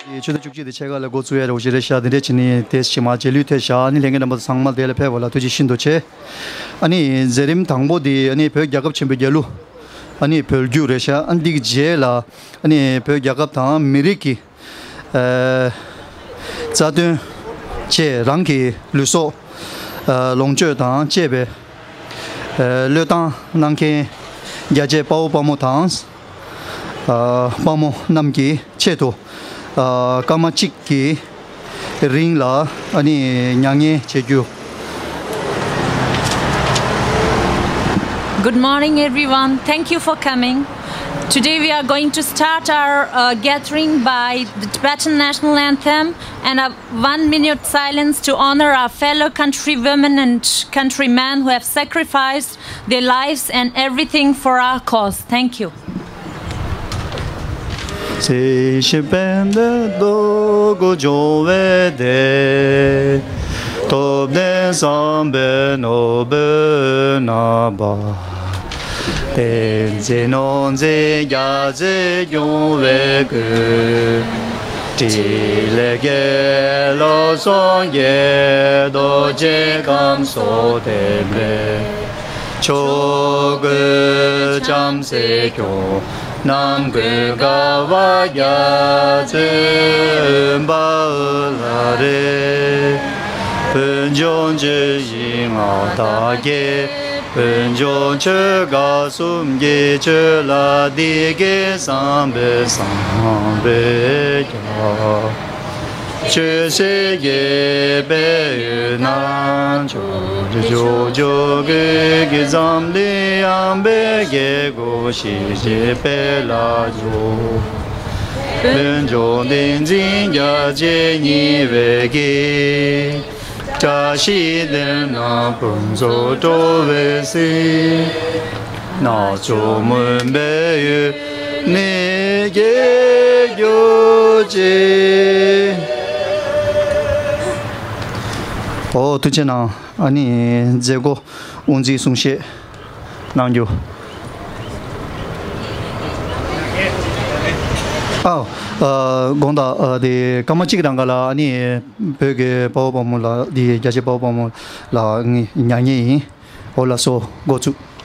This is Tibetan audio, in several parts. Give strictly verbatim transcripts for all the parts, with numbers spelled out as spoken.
ཆུ་ཚོད་བཅུ་གཅིག་དེ་ཕྱེད་ཀ་ལ་འགོ་ཚུགས་ཡ་རོགས་ཞེས་རེད་ཤག་དེ་འདྲས་བྱས་ནས་དེ་ཕྱི་མ་རྗེས་ལུས་ཐེབས་ཤག་ཨ་ནི་ལྷན་རྒྱས་རྣམ་པ་ཚང་མ་དེ་ལ་ཕེབས་པ་ལ་ཐུགས་རྗེ་ཤིན་ཏུ་ཆེ། ཨ་ནི་མཛད་རིམ་དང་པོ་དེ་ཨ་ནི་བོད་རྒྱལ་ཁབ་ཆེན་པོའི་རྒྱལ་གླུ། ཨ་ནི་བོད་བརྒྱུད་རེད་ཤག་ཨ་ནི་འདི་གི་རྗེས་ལ་ཨ་ནི་བོད་རྒྱལ་ཁབ་དང་མི་རིགས་ཀྱི་ཨ་རྩ་དོན་བཅས་རང་གི་ལུས་སྲོག་ཨ་ལོངས་སྤྱོད་དང་བཅས་པའི་ཨ་བློས་བཏང་གནང་མཁན་རྒྱ་ཆེ་དཔའ་བོ་དཔའ་མོ་དང་། ཨ་དཔའ་མོ་རྣམས་ཀྱི་ཆེད་དུ་ཨ་སྐར་མ་གཅིག་གི་རིང་ལ་ཨ་ནི་མྱ་ངན་བྱེད་རྒྱུ། Good morning, everyone. Thank you for coming. Today we are going to start our uh, gathering by the Tibetan national anthem and a one minute silence to honor our fellow countrywomen and countrymen who have sacrificed their lives and everything for our cause. Thank you. ཚེ་ཞིག་ཕན་བདེ་འདོད་དགུ་འབྱུང་བའི་བདེ། ཐོབ་ནས་བསམ་པའི་ནོར་བུ་རྣམ་པ། བསྟན་འཛིན་ནོར་འཛིན་རྒྱལ་སྲས་སྐྱོང་བའི་སྐུ། ཕྲིན་ལས་དགེ་སློང་སངས་རྒྱས་རྡོ་རྗེ་ཁམས་གསུམ་ཐིམ་པས། ཕྱོགས་ཀུན་བྱམས་བརྩེས་སྐྱོང་། ནམ་ཀུན་དགའ་བ་རྒྱ་མཚོའི་དབེན་པ་ཨོ་ལ་རེ། བོད་ལྗོངས་ཆུ་བཞི་མངའ་བདག་རྒྱལ། བོད་ལྗོངས་ཆོལ་ཁ་གསུམ་གྱི་ཆོས་ལ་འདི་སྐད་བསམ་པའི་བསམ་པའི་རྒྱ། ཆོས་སྲིད་དགེ་བའི་ཡུལ་ན་ཕྱོགས་བཅུ་ཕྱོགས་བཅུ་ཀུན་གྱི་འཛམ་གླིང་ཡངས་པའི་རྒྱལ་སྒོ་ཞི་བྱེད་སྤེལ་ལ་འཇུག་བོད་ལྗོངས་བསྟན་འཛིན་རྒྱ་ཆེ་ཉི་འོད་ཀྱི། བཀྲ་ཤིས་ལྡན་ན་ཕུན་ཚོགས་སྤྲུལ་པའི་སྲིད། ནག་ཕྱོགས་མུན་པའི་ཡུལ་ནས་སྐྱོབ་གྱུར་ཅིག་ཨོ་ཐུགས་རྗེ་གནང་། ཨ་ནི་མཛད་སྒོ་དབུ་འཛུགས་གསུང་བཤད་གནང་རྒྱུ། ཨ་ཨ་དགོངས་དག་ཨ་དེ་སྐར་མ་གཅིག་རང་ག་ལ་ཨ་ནི་བོད་ཀྱི་དཔའ་བོ་དཔའ་མོ་ལ་དེ་རྒྱ་ཆེ་དཔའ་བོ་དཔའ་མོ་ལ་ངས་མྱ་ངན་ཡིན། འོ་ལགས་སོ་འགོ་བཙུགས།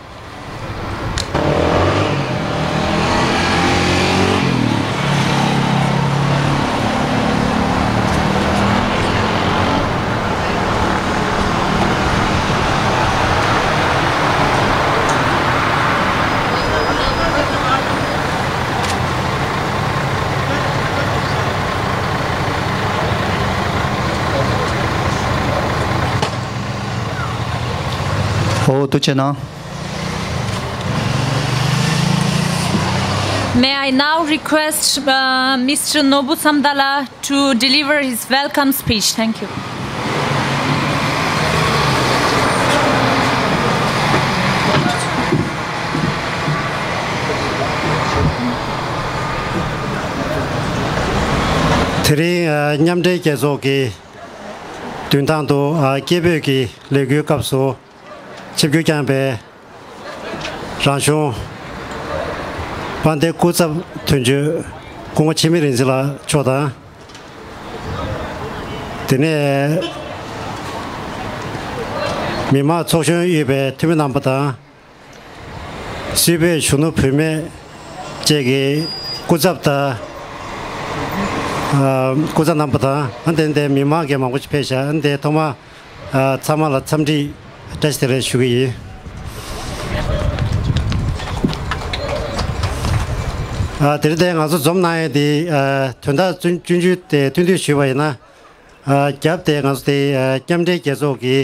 ཨོ་ཐུགས་རྗེ་གནང་། May I now request uh, Mister Nobu Samdala to deliver his welcome speech? Thank you. དེ་རིང་ཨ་མཉམ་འབྲེལ་རྒྱལ་ཚོགས་ཀྱི་མདུན་ཐང་དུ་ཨ་སྐད་འབོད་ཀྱི་ལས་འགུལ་སྐབས་སུ་ཆིབས་བསྒྱུར་བསྐྱངས་པའི་རང་གཞུང་དཔལ་ལྡན་སྐུ་ཚབ་དོན་གཅོད་སྐུ་ངོ་འཆི་མེད་རིག་འཛིན་ལགས་མཆོག་དང་། དེ་ནས་མི་དམངས་ཚོགས་གཞོན་དབུས་པའི་འཐུས་མི་རྣམ་པ་དང་། སུད་བོད་གཞོན་ནུ་བུད་མེད་བཅས་ཀྱི་སྐུ་ཚབ་དང་། ཨ་སྐུ་ཚབ་རྣམ་པ་དང་། ཨ་དེ་འདྲའི་མི་མང་གི་མང་པོ་ཞིག་ཕེབས་ཤག་ཨ་དེ་ཐོག་མ་ཨ་ཚང་མ་ལ་འཚམས་འདྲི་བཀྲ་ཤིས་བདེ་ལེགས་ཞུ་གི་ཡིན། ཨ་དེ་རིང་དེ་ང་ཚོ་འཛོམས་གནང་ཡས་དེ་ཨ་དོན་དག་ཆུང་ཆུང་དེ་སྟོན་དུས་ཞུས་པ་ཡིན་ན། ཨ་རྒྱབ་དེ་ང་ཚོ་དེ་ཨ་མཉམ་འབྲེལ་རྒྱལ་ཚོགས་ཀྱི་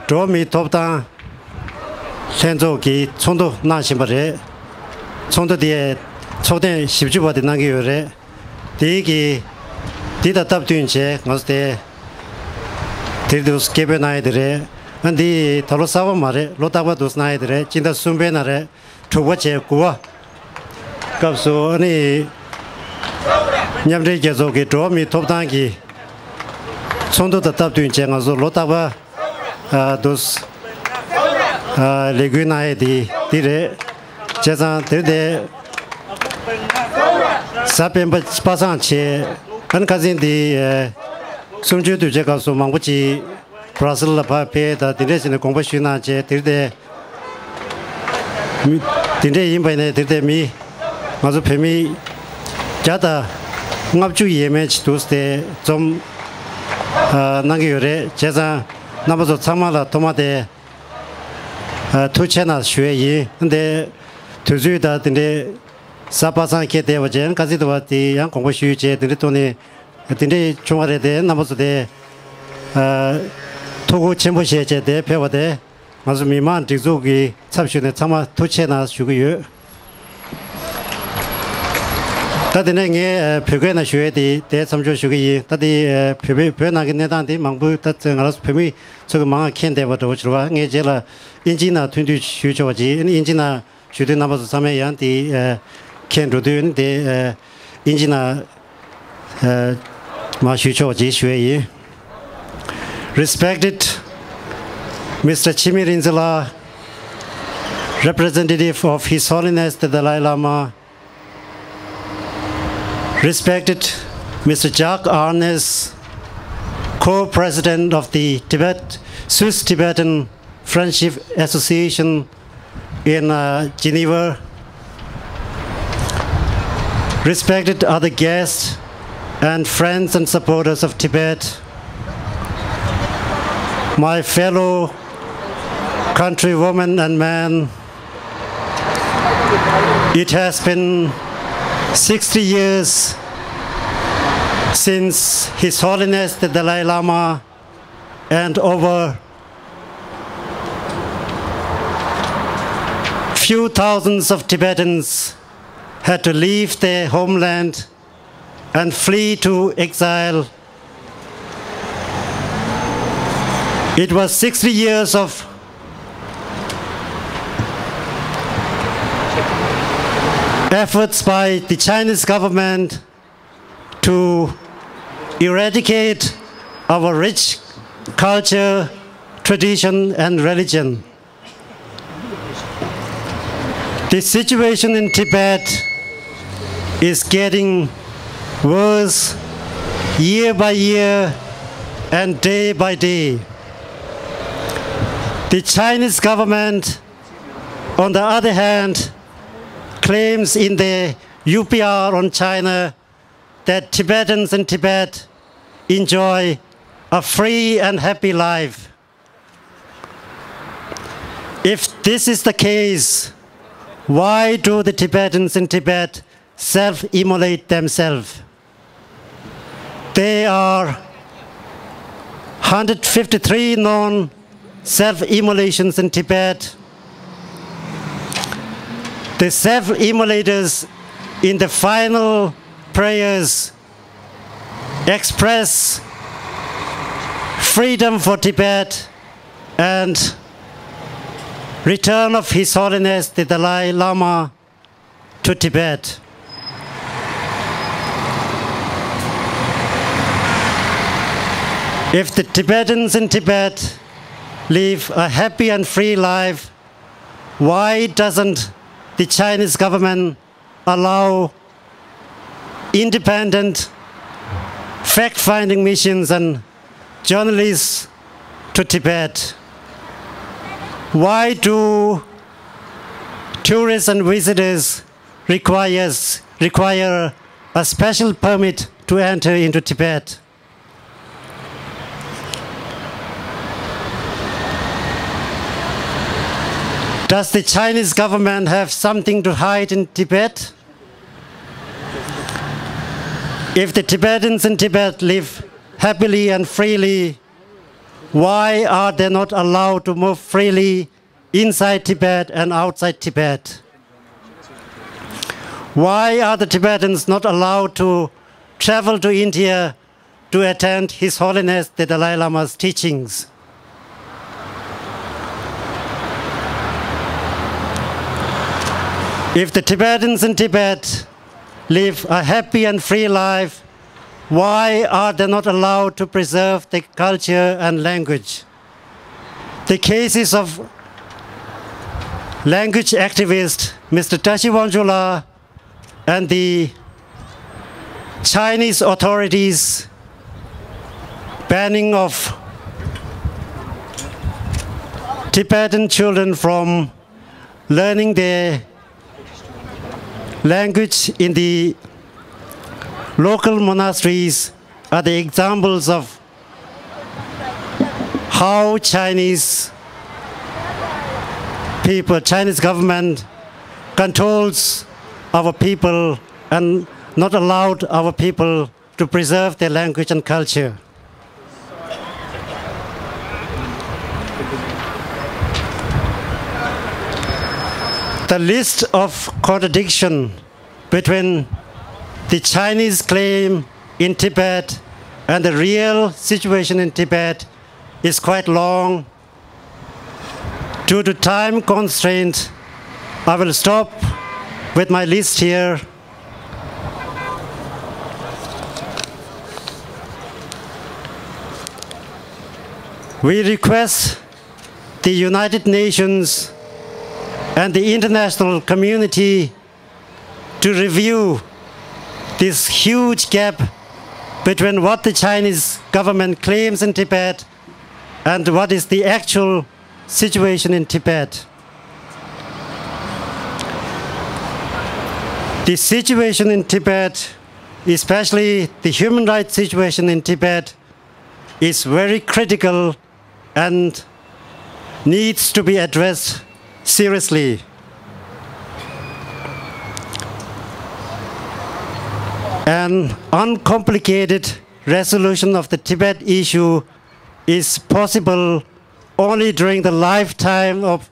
འགྲོ་བ་མིའི་ཐོབ་ཐང་ལྷན་ཚོགས་ཀྱིས་ཚོགས་འདུ་གནང་བཞིན་པ་རེད། ཚོགས་འདུ་དེ་ཚོགས་ཐེངས་བཞི་བཅུ་པ་དེ་གནང་གི་ཡོད་རེད། དེའི་གི་འདི་དང་སྟབས་བསྟུན་བྱས་ང་ཚོ་དེ་དེར་དུ་སྐད་འབོད་གནང་ཡས་དེ་རེད། ཨ་འདི་ད་ལོ་གསར་པ་མ་རེད། ལོ་རྟག་པར་དུ་གནང་ཡས་དེ་རེད། སྤྱི་ཟླ་གསུམ་པའི་ནང་རེད། དྲུག་པ་བྱས་དགུ་པ་སྐབས་སུ་ཨ་ནི་མཉམ་འབྲེལ་རྒྱལ་ཚོགས་ཀྱི་འགྲོ་བ་མིའི་ཐོབ་ཐང་གི་ཚོགས་འདུ་དང་སྟབས་བསྟུན་བྱས་ང་ཚོ་ལོ་རྟག་པར་ཨ་དུས་ཨ་ལས་འགུལ་གནང་ཡས་དེ་འདི་རེད། བྱས་ཙང་དེ་དེ་གཟའ་སྤེན་པ་པ་སངས་བྱས། ཨ་ནི་ཁ་སང་འདི་ཨེ་གསུམ་བཅུའི་དུས་ཆེན་སྐབས་སུ་མང་པོ་ཅིག་བྷ་ར་སིལ་ལ་ཕར་ཕེབས་དང་དེ་འདྲས་བྱས་ནས་དགོངས་པ་ཞུས་གནང་བྱས། དེར་དེ་མི་དེ་འདྲས་ཡིན་པ་ཡིན་ནའི་དེར་དེ་མི་ང་ཚོ་བོད་མི་བརྒྱ་དང་ལྔ་བཅུ་ཡས་མས་ཅིག་འདུག་སྟེ་འཛོམས་ཨ་གནང་གི་ཡོད་རེད། བྱས་ཙང་རྣམ་པ་ཚོ་ཚང་མ་ལ་ཐོག་མ་དེ་ཨ་ཐུགས་རྗེ་གནང་ཞུ་ཡས་ཡིན། འདི་དུས་ཚོད་དང་དེ་འདྲས་གཟའ་པ་སངས་འཁེལ་བསྡད་པ་བྱས། ཁ་སང་དེ་བ་དེ་ཡང་དགོངས་པ་ཞུས་བྱས། དེ་འདྲའི་ཐོག་ནས་དེ་འདྲའི་བྱུང་བ་རེད་དེ། རྣམ་པ་ཚོ་དེ་ཨ་ཐུགས་ཁུར་ཆེན་པོ་བཞེས་བྱས་དེ་ཕེབས་པ་དེ་ང་ཚོ་མི་མང་སྒྲིག་འཛུགས་ཀྱི་ཚབ་ཞུས་ནས་ཚང་མ་ཐུགས་རྗེ་གནང་ཞུ་གི་ཡོད། ད་དེ་ནས་ངས་ཨ་བོད་སྐད་ནང་ཞུ་ཡས་དེ་དེ་མཚམས་འཇོག་ཞུ་གི་ཡིན། ད་དེ་ཨ་བོད་པའི་བོད་ནང་གི་གནས་སྟངས་དེ་མང་པོ་ད་ང་རང་ཚོ་བོད་མི་ཚོ་གི་མང་མཁྱེན་བསྡད་པ་འདྲ་བོ་ཞིག་རེད་བ། ངས་རྗེས་ལ་དབྱིན་ཇིའི་ནང་ཐོན་དུས་ཞུས་ཆོག་པ་ཅིག་ཨིན་ཇིའི་ནང་ཞུ་དུས་རྣམ་པ་ཚོ་ཚང་མས་ཡང་དེ་ཨ་མཁྱེན་འགྲོ་དུས་ཨ་དེ་ཨ་དབྱིན་ཇི་ནང་ཨ་མར་ཞུས་ཆོག་ཅེས་ཞུ་ཡས་ཡིན། Respected Mister Chimi Rinzila, representative of His Holiness the Dalai Lama, respected Mister Jack Arness, co-president of the Tibet, Swiss Tibetan Friendship Association in uh, Geneva, respected other guests and friends and supporters of Tibet, my fellow countrywomen and men, it has been sixty years since His Holiness the Dalai Lama and over few thousands of Tibetans had to leave their homeland and flee to exile. It was sixty years of efforts by the Chinese government to eradicate our rich culture, tradition, and religion. The situation in Tibet is getting worse year by year and day by day. The Chinese government, on the other hand, claims in their U P R on China that Tibetans in Tibet enjoy a free and happy life. If this is the case, why do the Tibetans in Tibet self immolate themselves? There are one hundred fifty-three known self immolations in Tibet. The self immolators in the final prayers express freedom for Tibet and return of His Holiness the Dalai Lama to Tibet. If the Tibetans in Tibet live a happy and free life, why doesn't the Chinese government allow independent fact finding missions and journalists to Tibet? Why do tourists and visitors requires, require a special permit to enter into Tibet? Does the Chinese government have something to hide in Tibet? If the Tibetans in Tibet live happily and freely, why are they not allowed to move freely inside Tibet and outside Tibet? Why are the Tibetans not allowed to travel to India to attend His Holiness the Dalai Lama's teachings? If the Tibetans in Tibet live a happy and free life, why are they not allowed to preserve their culture and language? The cases of language activist Mister Tashi Wangchula and the Chinese authorities banning of Tibetan children from learning their language in the local monasteries are the examples of how Chinese people, Chinese government controls our people and not allowed our people to preserve their language and culture. The list of contradiction between the Chinese claim in Tibet and the real situation in Tibet is quite long. Due to time constraint, I will stop with my list here. We request the United Nations and the international community to review this huge gap between what the Chinese government claims in Tibet and what is the actual situation in Tibet. The situation in Tibet, especially the human rights situation in Tibet, is very critical and needs to be addressed seriously. An uncomplicated resolution of the Tibet issue is possible only during the lifetime of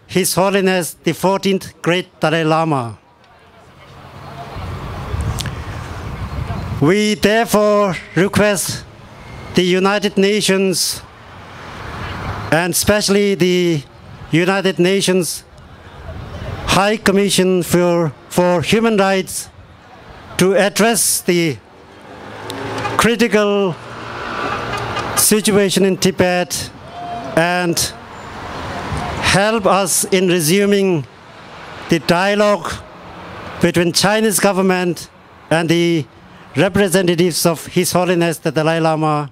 His Holiness the fourteenth Great Dalai Lama. We therefore request the United Nations, and especially the United Nations High Commission for, for Human Rights, to address the critical situation in Tibet and help us in resuming the dialogue between Chinese government and the representatives of His Holiness the Dalai Lama.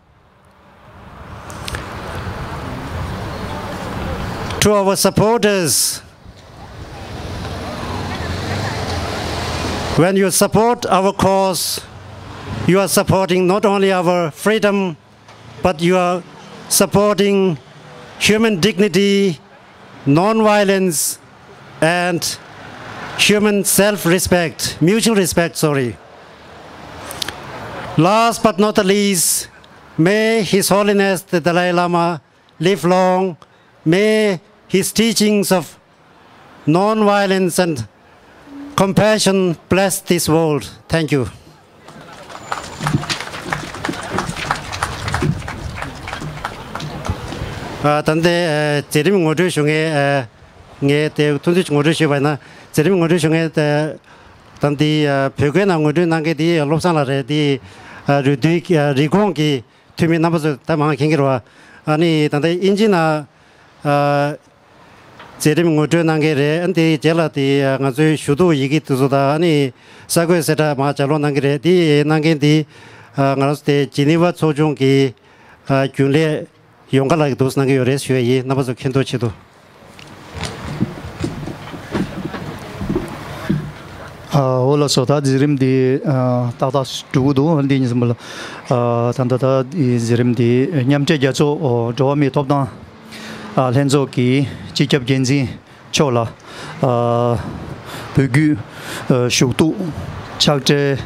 To our supporters, when you support our cause, you are supporting not only our freedom, but you are supporting human dignity, non-violence, and human self-respect, mutual respect, sorry. Last but not the least, may His Holiness the Dalai Lama live long. May his teachings of non-violence and compassion bless this world. Thank you. ཨ། ད་ལྟའི་ཨ་མཛད་རིམ་ངོ་སྤྲོད་ཞུ་མཁན། ཨ། ངས་དེ་ཐུང་ཐུང་ཅིག་ངོ་སྤྲོད་ཞུས་པ་ཡིན་ན། མཛད་རིམ་ངོ་སྤྲོད་ཞུ་མཁན་དེ་ད་ལྟའི་ཨ་བོད་སྐད་ནང་ངོ་སྤྲོད་གནང་མཁན་དེ་བློ་བཟང་ལགས་རེད། དེ་ཨ་རུ་དུས་ཨ་རི་ཀོན་གྱི་འཐུས་མི་རྣམ་པ་ཚོ་ད་མང་མཁྱེན་གྱི་རེད་བ། ཨ་ནི་ད་ལྟ་དབྱིན་ཇི་ནང་ཨ་མཛད་རིམ་ངོ་སྤྲོད་གནང་མཁན་རེད། ཨ་ནི་དེའི་རྗེས་ལ་དེ་ང་ཚོའི་ཞུ་གཏུག་ཡི་གེ་དེ་ཚོ་དང་། ཨ་ནི་གསར་འགོད་གསལ་བསྒྲགས་མར་ལྗགས་ཀློག་གནང་གི་རེད། དེ་གནང་མཁན་དེ་ང་རང་ཚོ་དེ་ཇི་ནི་ཝ་ཚོགས་ཆུང་གི་རྒྱུན་ལས་ཡོང་ཁ་ལགས་ཀྱིས་འདུག་གནང་གི་ཡོད་རེད་ཞུ་ཡ་ཡིན། རྣམ་པ་ཚོ་མཁྱེན་རྟོགས་ཆེད་དུ། ཨ། འོ་ལགས་སོ། ད་མཛད་རིམ་འདི་ཨ་ཏག་ཏག་འགྲོ་གི་འདུག་འདི་ཉིན་གསུམ་པ་ལ། ཨ། ད་ད་ད་མཛད་རིམ་འདི་མཉམ་འབྲེལ་རྒྱལ་ཚོགས་འགྲོ་བ་མིའི་ཐོབ་ཐང་ཨ་ལྷན་ཚོགས་ཀྱི་སྤྱི་ཁྱབ་འགན་འཛིན་མཆོག་ལ་ཨ་འབོད་སྐུལ་ཨ་ཞུ་གཏུག་ཕྱག་སྦྲེལ་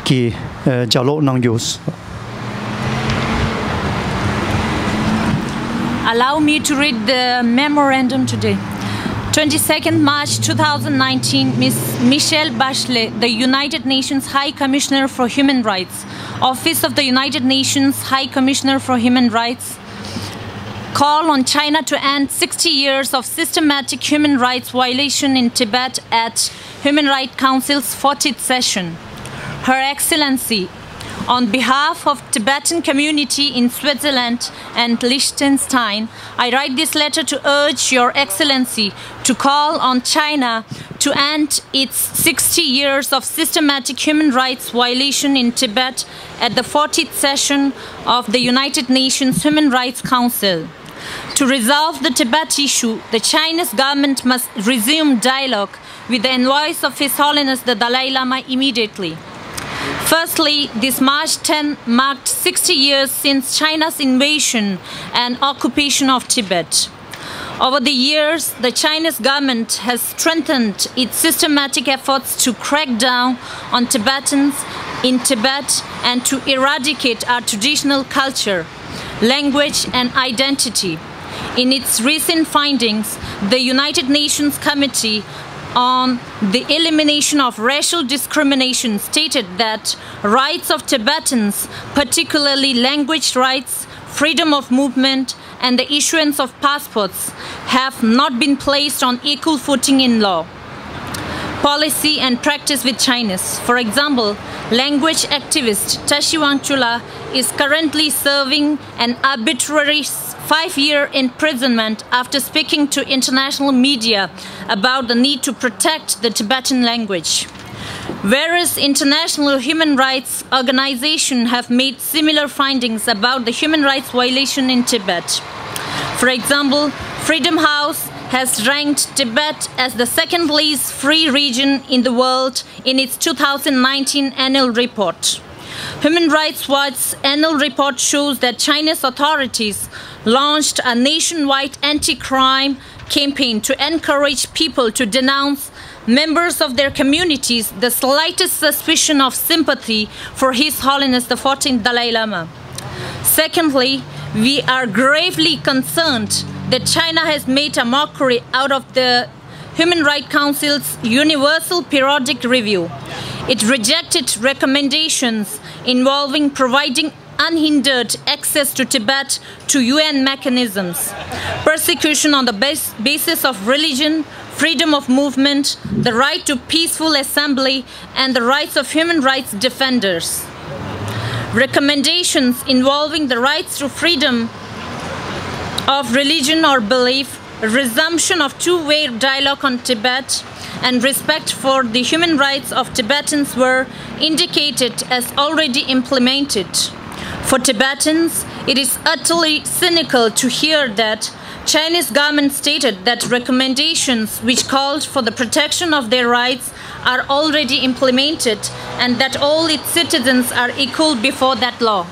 གྱི་ཨ་ལྗགས་ཀློག་གནང་རྒྱུ། Allow me to read the memorandum today. twenty-second March two thousand nineteen, Miss Michelle Bachelet, the United Nations High Commissioner for Human Rights, Office of the United Nations High Commissioner for Human Rights, call on China to end sixty years of systematic human rights violation in Tibet at Human Rights Council's fortieth session. Her Excellency, on behalf of Tibetan community in Switzerland and Liechtenstein, I write this letter to urge Your Excellency to call on China to end its sixty years of systematic human rights violation in Tibet at the fortieth session of the United Nations Human Rights Council. To resolve the Tibet issue, the Chinese government must resume dialogue with the envoys of His Holiness the Dalai Lama immediately. Firstly, this March ten marked sixty years since China's invasion and occupation of Tibet. Over the years, the Chinese government has strengthened its systematic efforts to crack down on Tibetans in Tibet and to eradicate our traditional culture, language, and identity. In its recent findings, the United Nations Committee on the Elimination of Racial Discrimination stated that rights of Tibetans, particularly language rights, freedom of movement, and the issuance of passports, have not been placed on equal footing in law, policy, and practice with Chinese. For example, language activist Tashi Wangchula is currently serving an arbitrary five-year imprisonment after speaking to international media about the need to protect the Tibetan language. Various international human rights organizations have made similar findings about the human rights violation in Tibet. For example, Freedom House has ranked Tibet as the second least free region in the world in its two thousand nineteen annual report. Human Rights Watch's annual report shows that Chinese authorities launched a nationwide anti-crime campaign to encourage people to denounce members of their communities the slightest suspicion of sympathy for His Holiness the fourteenth Dalai Lama. Secondly, we are gravely concerned that China has made a mockery out of the Human Rights Council's Universal Periodic Review. It rejected recommendations involving providing unhindered access to Tibet to U N mechanisms, persecution on the bas- basis of religion, freedom of movement, the right to peaceful assembly, and the rights of human rights defenders. Recommendations involving the rights to freedom of religion or belief, resumption of two-way dialogue on Tibet, and respect for the human rights of Tibetans were indicated as already implemented. For Tibetans, it is utterly cynical to hear that Chinese government stated that recommendations which called for the protection of their rights are already implemented and that all its citizens are equal before that law.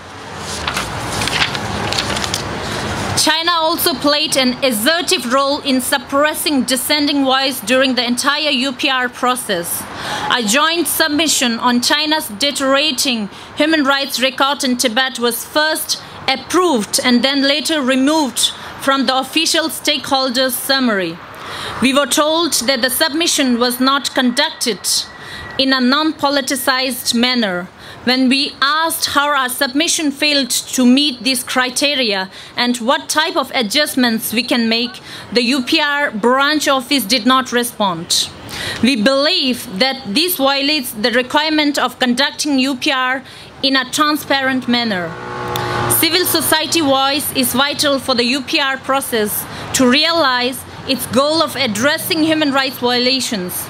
China also played an assertive role in suppressing dissenting voice during the entire U P R process. A joint submission on China's deteriorating human rights record in Tibet was first approved and then later removed from the official stakeholders' summary. We were told that the submission was not conducted in a non-politicized manner. When we asked how our submission failed to meet these criteria and what type of adjustments we can make, the U P R branch office did not respond. We believe that this violates the requirement of conducting U P R in a transparent manner. Civil society voice is vital for the U P R process to realize its goal of addressing human rights violations.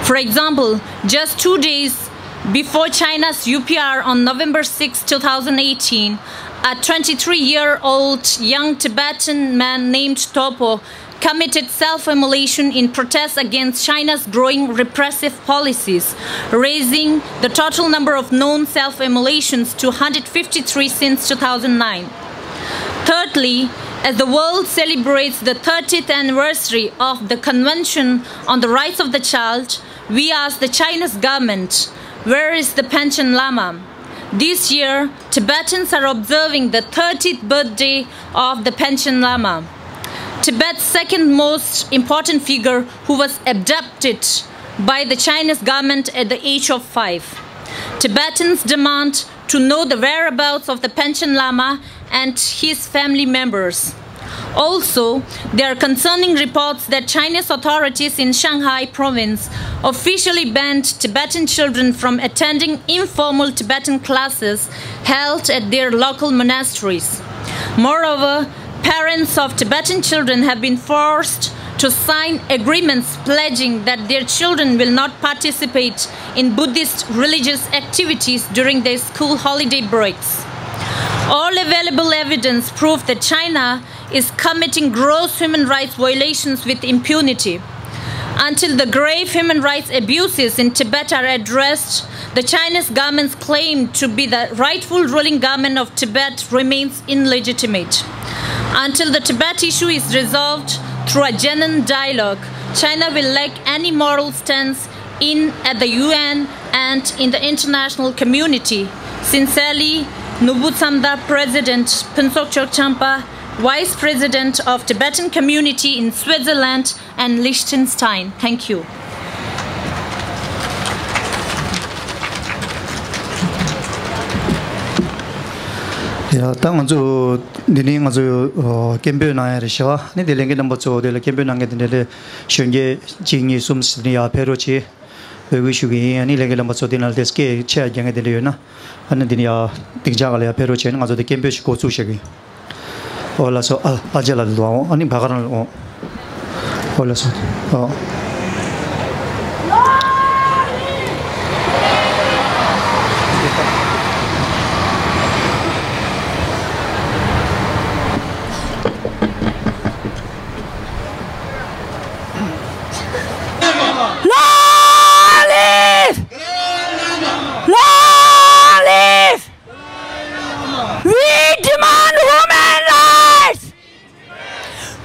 For example, just two days before China's U P R on November sixth, two thousand eighteen, a twenty-three-year-old young Tibetan man named Topo committed self-immolation in protest against China's growing repressive policies, raising the total number of known self-immolations to one hundred fifty-three since two thousand nine. Thirdly, as the world celebrates the thirtieth anniversary of the Convention on the Rights of the Child, we ask the Chinese government, where is the Panchen Lama? This year, Tibetans are observing the thirtieth birthday of the Panchen Lama, Tibet's second most important figure, who was abducted by the Chinese government at the age of five. Tibetans demand to know the whereabouts of the Panchen Lama and his family members. Also, there are concerning reports that Chinese authorities in Shanghai province officially banned Tibetan children from attending informal Tibetan classes held at their local monasteries. Moreover, Parents of Tibetan children have been forced to sign agreements pledging that their children will not participate in Buddhist religious activities during their school holiday breaks. All available evidence proved that China is committing gross human rights violations with impunity. Until the grave human rights abuses in Tibet are addressed, the Chinese government's claim to be the rightful ruling government of Tibet remains illegitimate. Until the Tibet issue is resolved through a genuine dialogue, China will lack any moral stance in at the U N and in the international community. Sincerely, Nubutsamda President Phuntsok Chokchangpa, Vice President of Tibetan Community in Switzerland and Liechtenstein. Thank you. ཡ། ད་ང་ཚོ་འདི་ནས་ང་ཚོ་སྐད་འབོད་གནང་ཡ་རེད་ཤག་ཨ་ནི་དེ་ལས་འགན་རྣམ་པ་ཚོ་དེ་ལ་སྐད་འབོད་གནང་མཁན་དེ་འདྲ་ལས་གཞོན་སྐྱེས་གཅིག་གཉིས་གསུམ་ཟེར་ནས་ཡར་ཕེབས་རོགས་བྱེད། འབོད་སྐུལ་ཞུ་གི་ཡིན། ཨ་ནི་ལས་འགན་རྣམ་པ་ཚོ་དེ་ནང་ལ་དེ་སྐད་ཆ་རྒྱག་མཁན་དེ་འདྲ་ཡོད་ན། ཨ་ནི་འདི་ནས་ཡར་སྡིངས་ཆ་སྒང་ལ་ཡར་ཕེབས་རོགས་བྱས་ནས་ང་ཚོ་དེ་སྐད་འབོད་ཞིག་འགོ་བཙུགས་བྱ་གི་ཡིན། ཨོ་ལགས་སོ། ཨ་ཨ་ཅེ་ལགས་འདུག་ཨོ། ཨ་ནི་བ་ག་རང་ལ་ཨོ། ཨོ་ལགས་སོ། ཨོ། Long live! Long live! We demand human rights!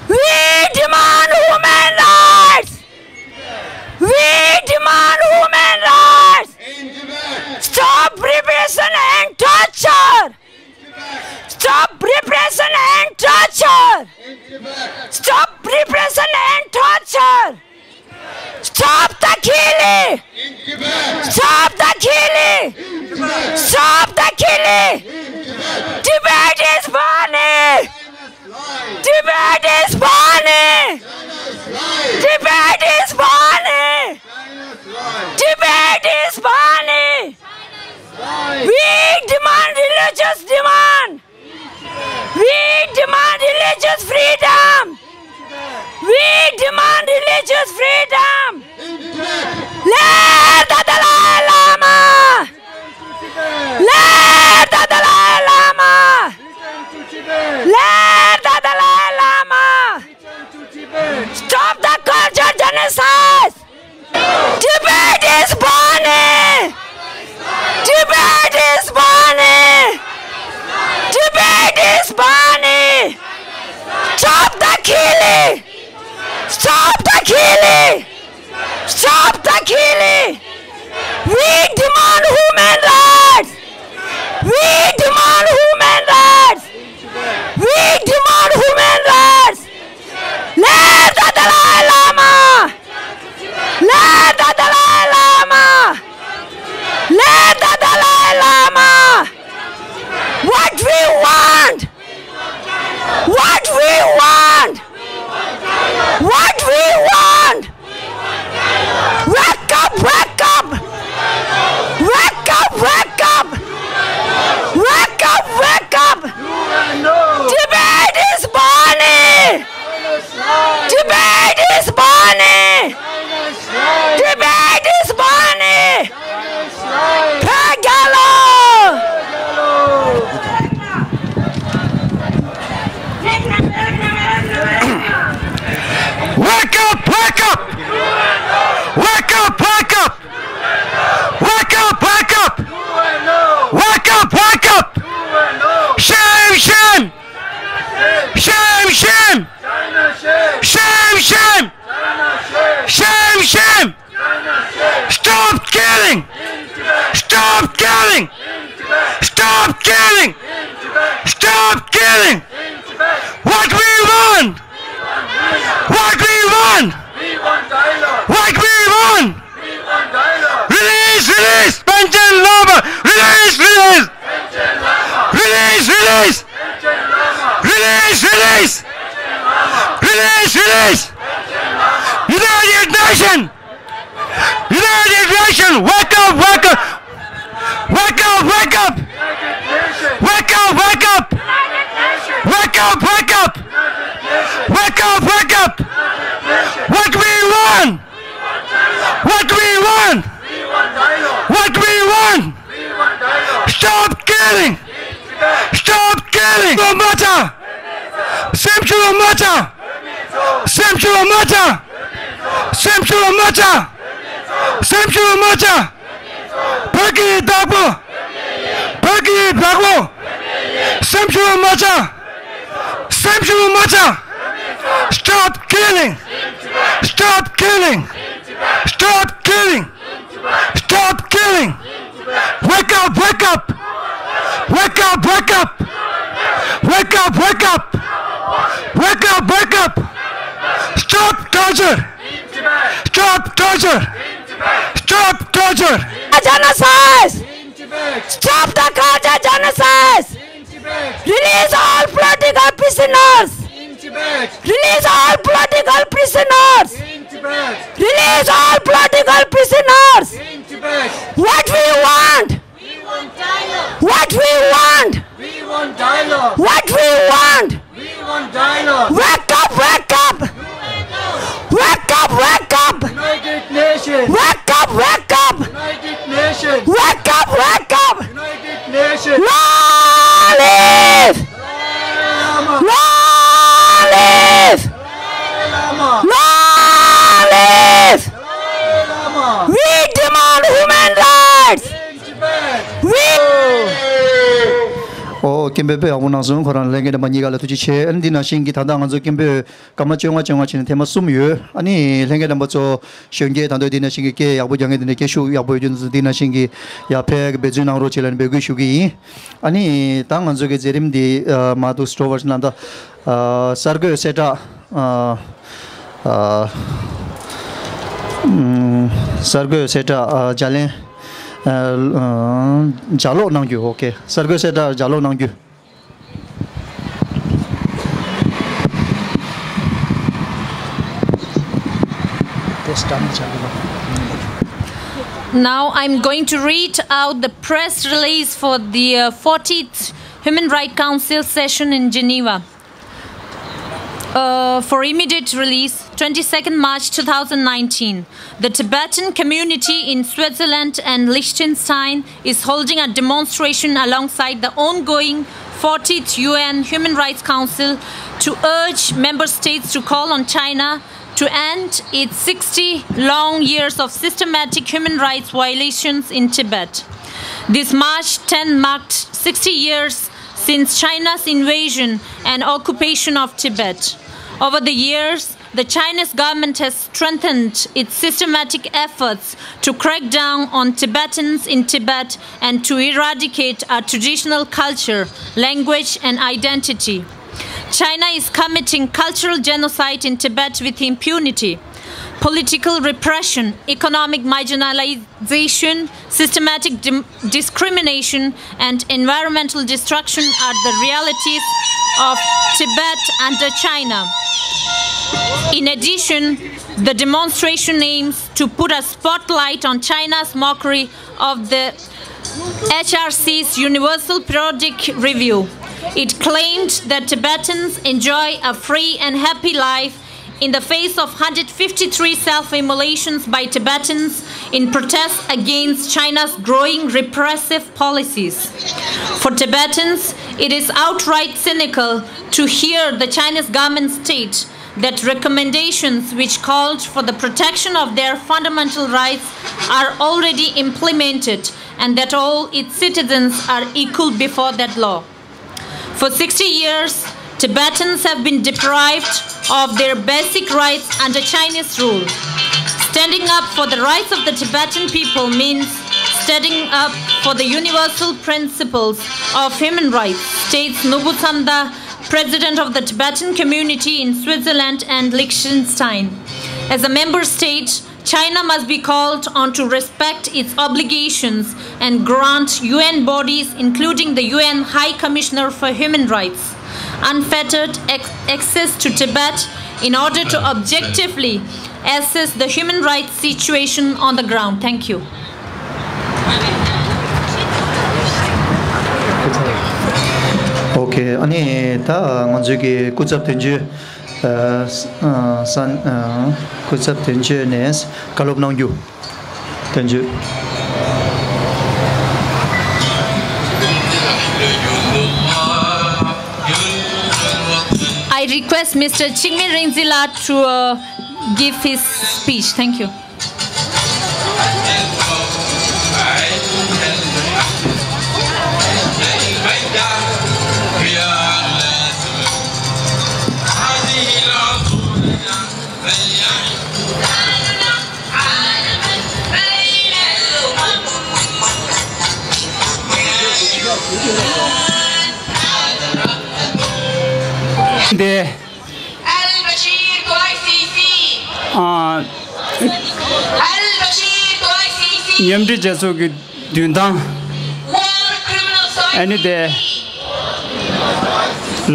We demand human rights! We demand human rights! Stop repression and torture! Stop repression and torture! Stop repression and torture! Stop the killing! Stop the killing! Stop the killing! Tibet is burning! Tibet is burning! Tibet is burning! Tibet is burning! We demand religious demand! We demand religious freedom! We demand religious freedom! Let the Dalai Lama! Let the Dalai Lama! Let the Dalai Lama! Stop the culture genocide! Tibet is burning! Tibet is burning! Tibet is burning! Stop the killing! Stop the killing! Stop the killing! We demand human rights! We demand human rights! We demand human rights! Let the Dalai Lama! Let the Dalai Lama! Let the Dalai Lama! What we want! What we want! What we want! Wake up, wake up! Wake up, wake up! Wake up, wake up! Tibet is burning! Tibet is burning! Tibet is burning! བོད་རྒྱལ་ལོ། Wake up, wake up! Wake up, wake up! Wake up, wake up! Wake up, wake up! Shame, shame! Shame, shame! Shame, shame! Shame, shame! Stop killing! Stop killing! Stop killing! Stop killing! What we want! What we want! What we want! Release, release! Panchen Lama! Release, release! Release, release! Release, release! Release, release! United Nation! United Nation! Wake up, wake up! Wake up, wake up! Wake up, wake up! Wake up, wake up! Stop killing! Stop killing! མ་ཆག་སེམས་ཤུགས་མ་ཆག་སེམས་ཤུགས་མ་ཆག་སེམས་ཤུགས་མ་ཆག་སེམས་ཤུགས་མ་ཆག་བོད་ཀྱི་བདག་པོ། བོད་ཀྱི་བདག་པོ། སེམས་ཤུགས་མ་ཆག་སེམས་ཤུགས་མ་ཆག Stop killing! Stop killing! Stop killing! Stop killing! Wake up, wake up! Wake up, wake up! Wake up, wake up! Wake up, wake up! Stop torture! Stop torture! Stop torture! Genocide! Stop the Khalsa genocide! Release all political prisoners! Release all political prisoners! Release all political prisoners! What we want? What we want? What we want? Wake up, wake up! Wake up, wake up! Wake up, wake up! Wake up, wake up! Long live! Long live! Long live! We demand human rights! We ཨོ། སྐད་འབོད་དཔེ་ཡག་པོ་གནང་སོང་། ཁོ་རང་ལྷན་རྒྱས་རྣམ་པ་གཉིས་ཀ་ལ་ཐུགས་རྗེ་ཆེ། ཨ་ནི་འདི་ནང་བཞིན་གྱི་ད་ལྟ་ང་ཚོ་སྐད་འབོད་སྐར་མ་བཅོ་ལྔ་བཅོ་ལྔ་བྱས་ནས་ཐེངས་མ་གསུམ་ཡོད། ཨ་ནི་ལྷན་རྒྱས་རྣམ་པ་ཚོ་གཞོན་སྐྱེས་ད་དུང་འདི་ནང་བཞིན་གྱི་སྐད་ཡག་པོ་རྒྱག་མཁན་དེ་འདྲ་སྐད་ཤུགས་ཡག་པོ་ཡོད་རྒྱུ་འདི་ཚོ་འདི་ནང་བཞིན་གྱི་ཡར་ཕེབས་འབད་བརྩོན་གནང་རོགས་བྱེད་ལབ་ནས་འབོད་སྐུལ་ཞུ་གི་ཡིན། ཨ་ནི་ད་ང་ཚོ་གི་མཛད་རིམ་འདི་ཨ་མ་འདུག་སྤྲོ་བར་ལ་ད་ཨ་གསར་འགོད་གསལ་བསྒྲགས་ཨ་ཨ་ཨམ་གསར་འགོད་གསལ་བསྒྲགས་ཨ་ལྗགས་ལན་ཨ་ཨ་ལྗགས་ཀློག་གནང་རྒྱུ། ཨོ་ཁེ། གསར་འགོད་གསལ་བསྒྲགས་ལྗགས་ཀློག་གནང་རྒྱུ། Now I'm going to read out the press release for the uh, fortieth Human Rights Council session in Geneva. Uh, for immediate release, twenty-second March two thousand nineteen. The Tibetan community in Switzerland and Liechtenstein is holding a demonstration alongside the ongoing fortieth U N Human Rights Council to urge member states to call on China to end its sixty long years of systematic human rights violations in Tibet. This March ten marked sixty years since China's invasion and occupation of Tibet. Over the years, the Chinese government has strengthened its systematic efforts to crack down on Tibetans in Tibet and to eradicate our traditional culture, language, and identity. China is committing cultural genocide in Tibet with impunity. Political repression, economic marginalization, systematic dim- discrimination, and environmental destruction are the realities of Tibet under China. In addition, the demonstration aims to put a spotlight on China's mockery of the H R C's Universal Periodic Review. It claimed that Tibetans enjoy a free and happy life in the face of one hundred fifty-three self-immolations by Tibetans in protest against China's growing repressive policies. For Tibetans, it is outright cynical to hear the Chinese government state that recommendations which called for the protection of their fundamental rights are already implemented and that all its citizens are equal before that law. For sixty years, Tibetans have been deprived of their basic rights under Chinese rule. Standing up for the rights of the Tibetan people means standing up for the universal principles of human rights, states Nobutsamda, president of the Tibetan community in Switzerland and Liechtenstein. As a member state, China must be called on to respect its obligations and grant U N bodies, including the U N High Commissioner for Human Rights, unfettered ac- access to Tibet in order to objectively assess the human rights situation on the ground. Thank you. ཨོ་ཁེ། ཨ་ནི་ད་ང་ཚོའི་གི་སྐུ་ཚབ་དོན་གཅོད་ཨ་ས་ཨ་སྐུ་ཚབ་དོན་གཅོད་ནས་བཀའ་སློབ་གནང་རྒྱུ། དོན་གཅོད། I request Mister Chingmin Ringzila to uh, give his speech. Thank you. འདི། ཨ། མཉམ་འབྲེལ་རྒྱལ་ཚོགས་ཀྱི་མདུན་ཐང་། ཨ་ནི་དེ་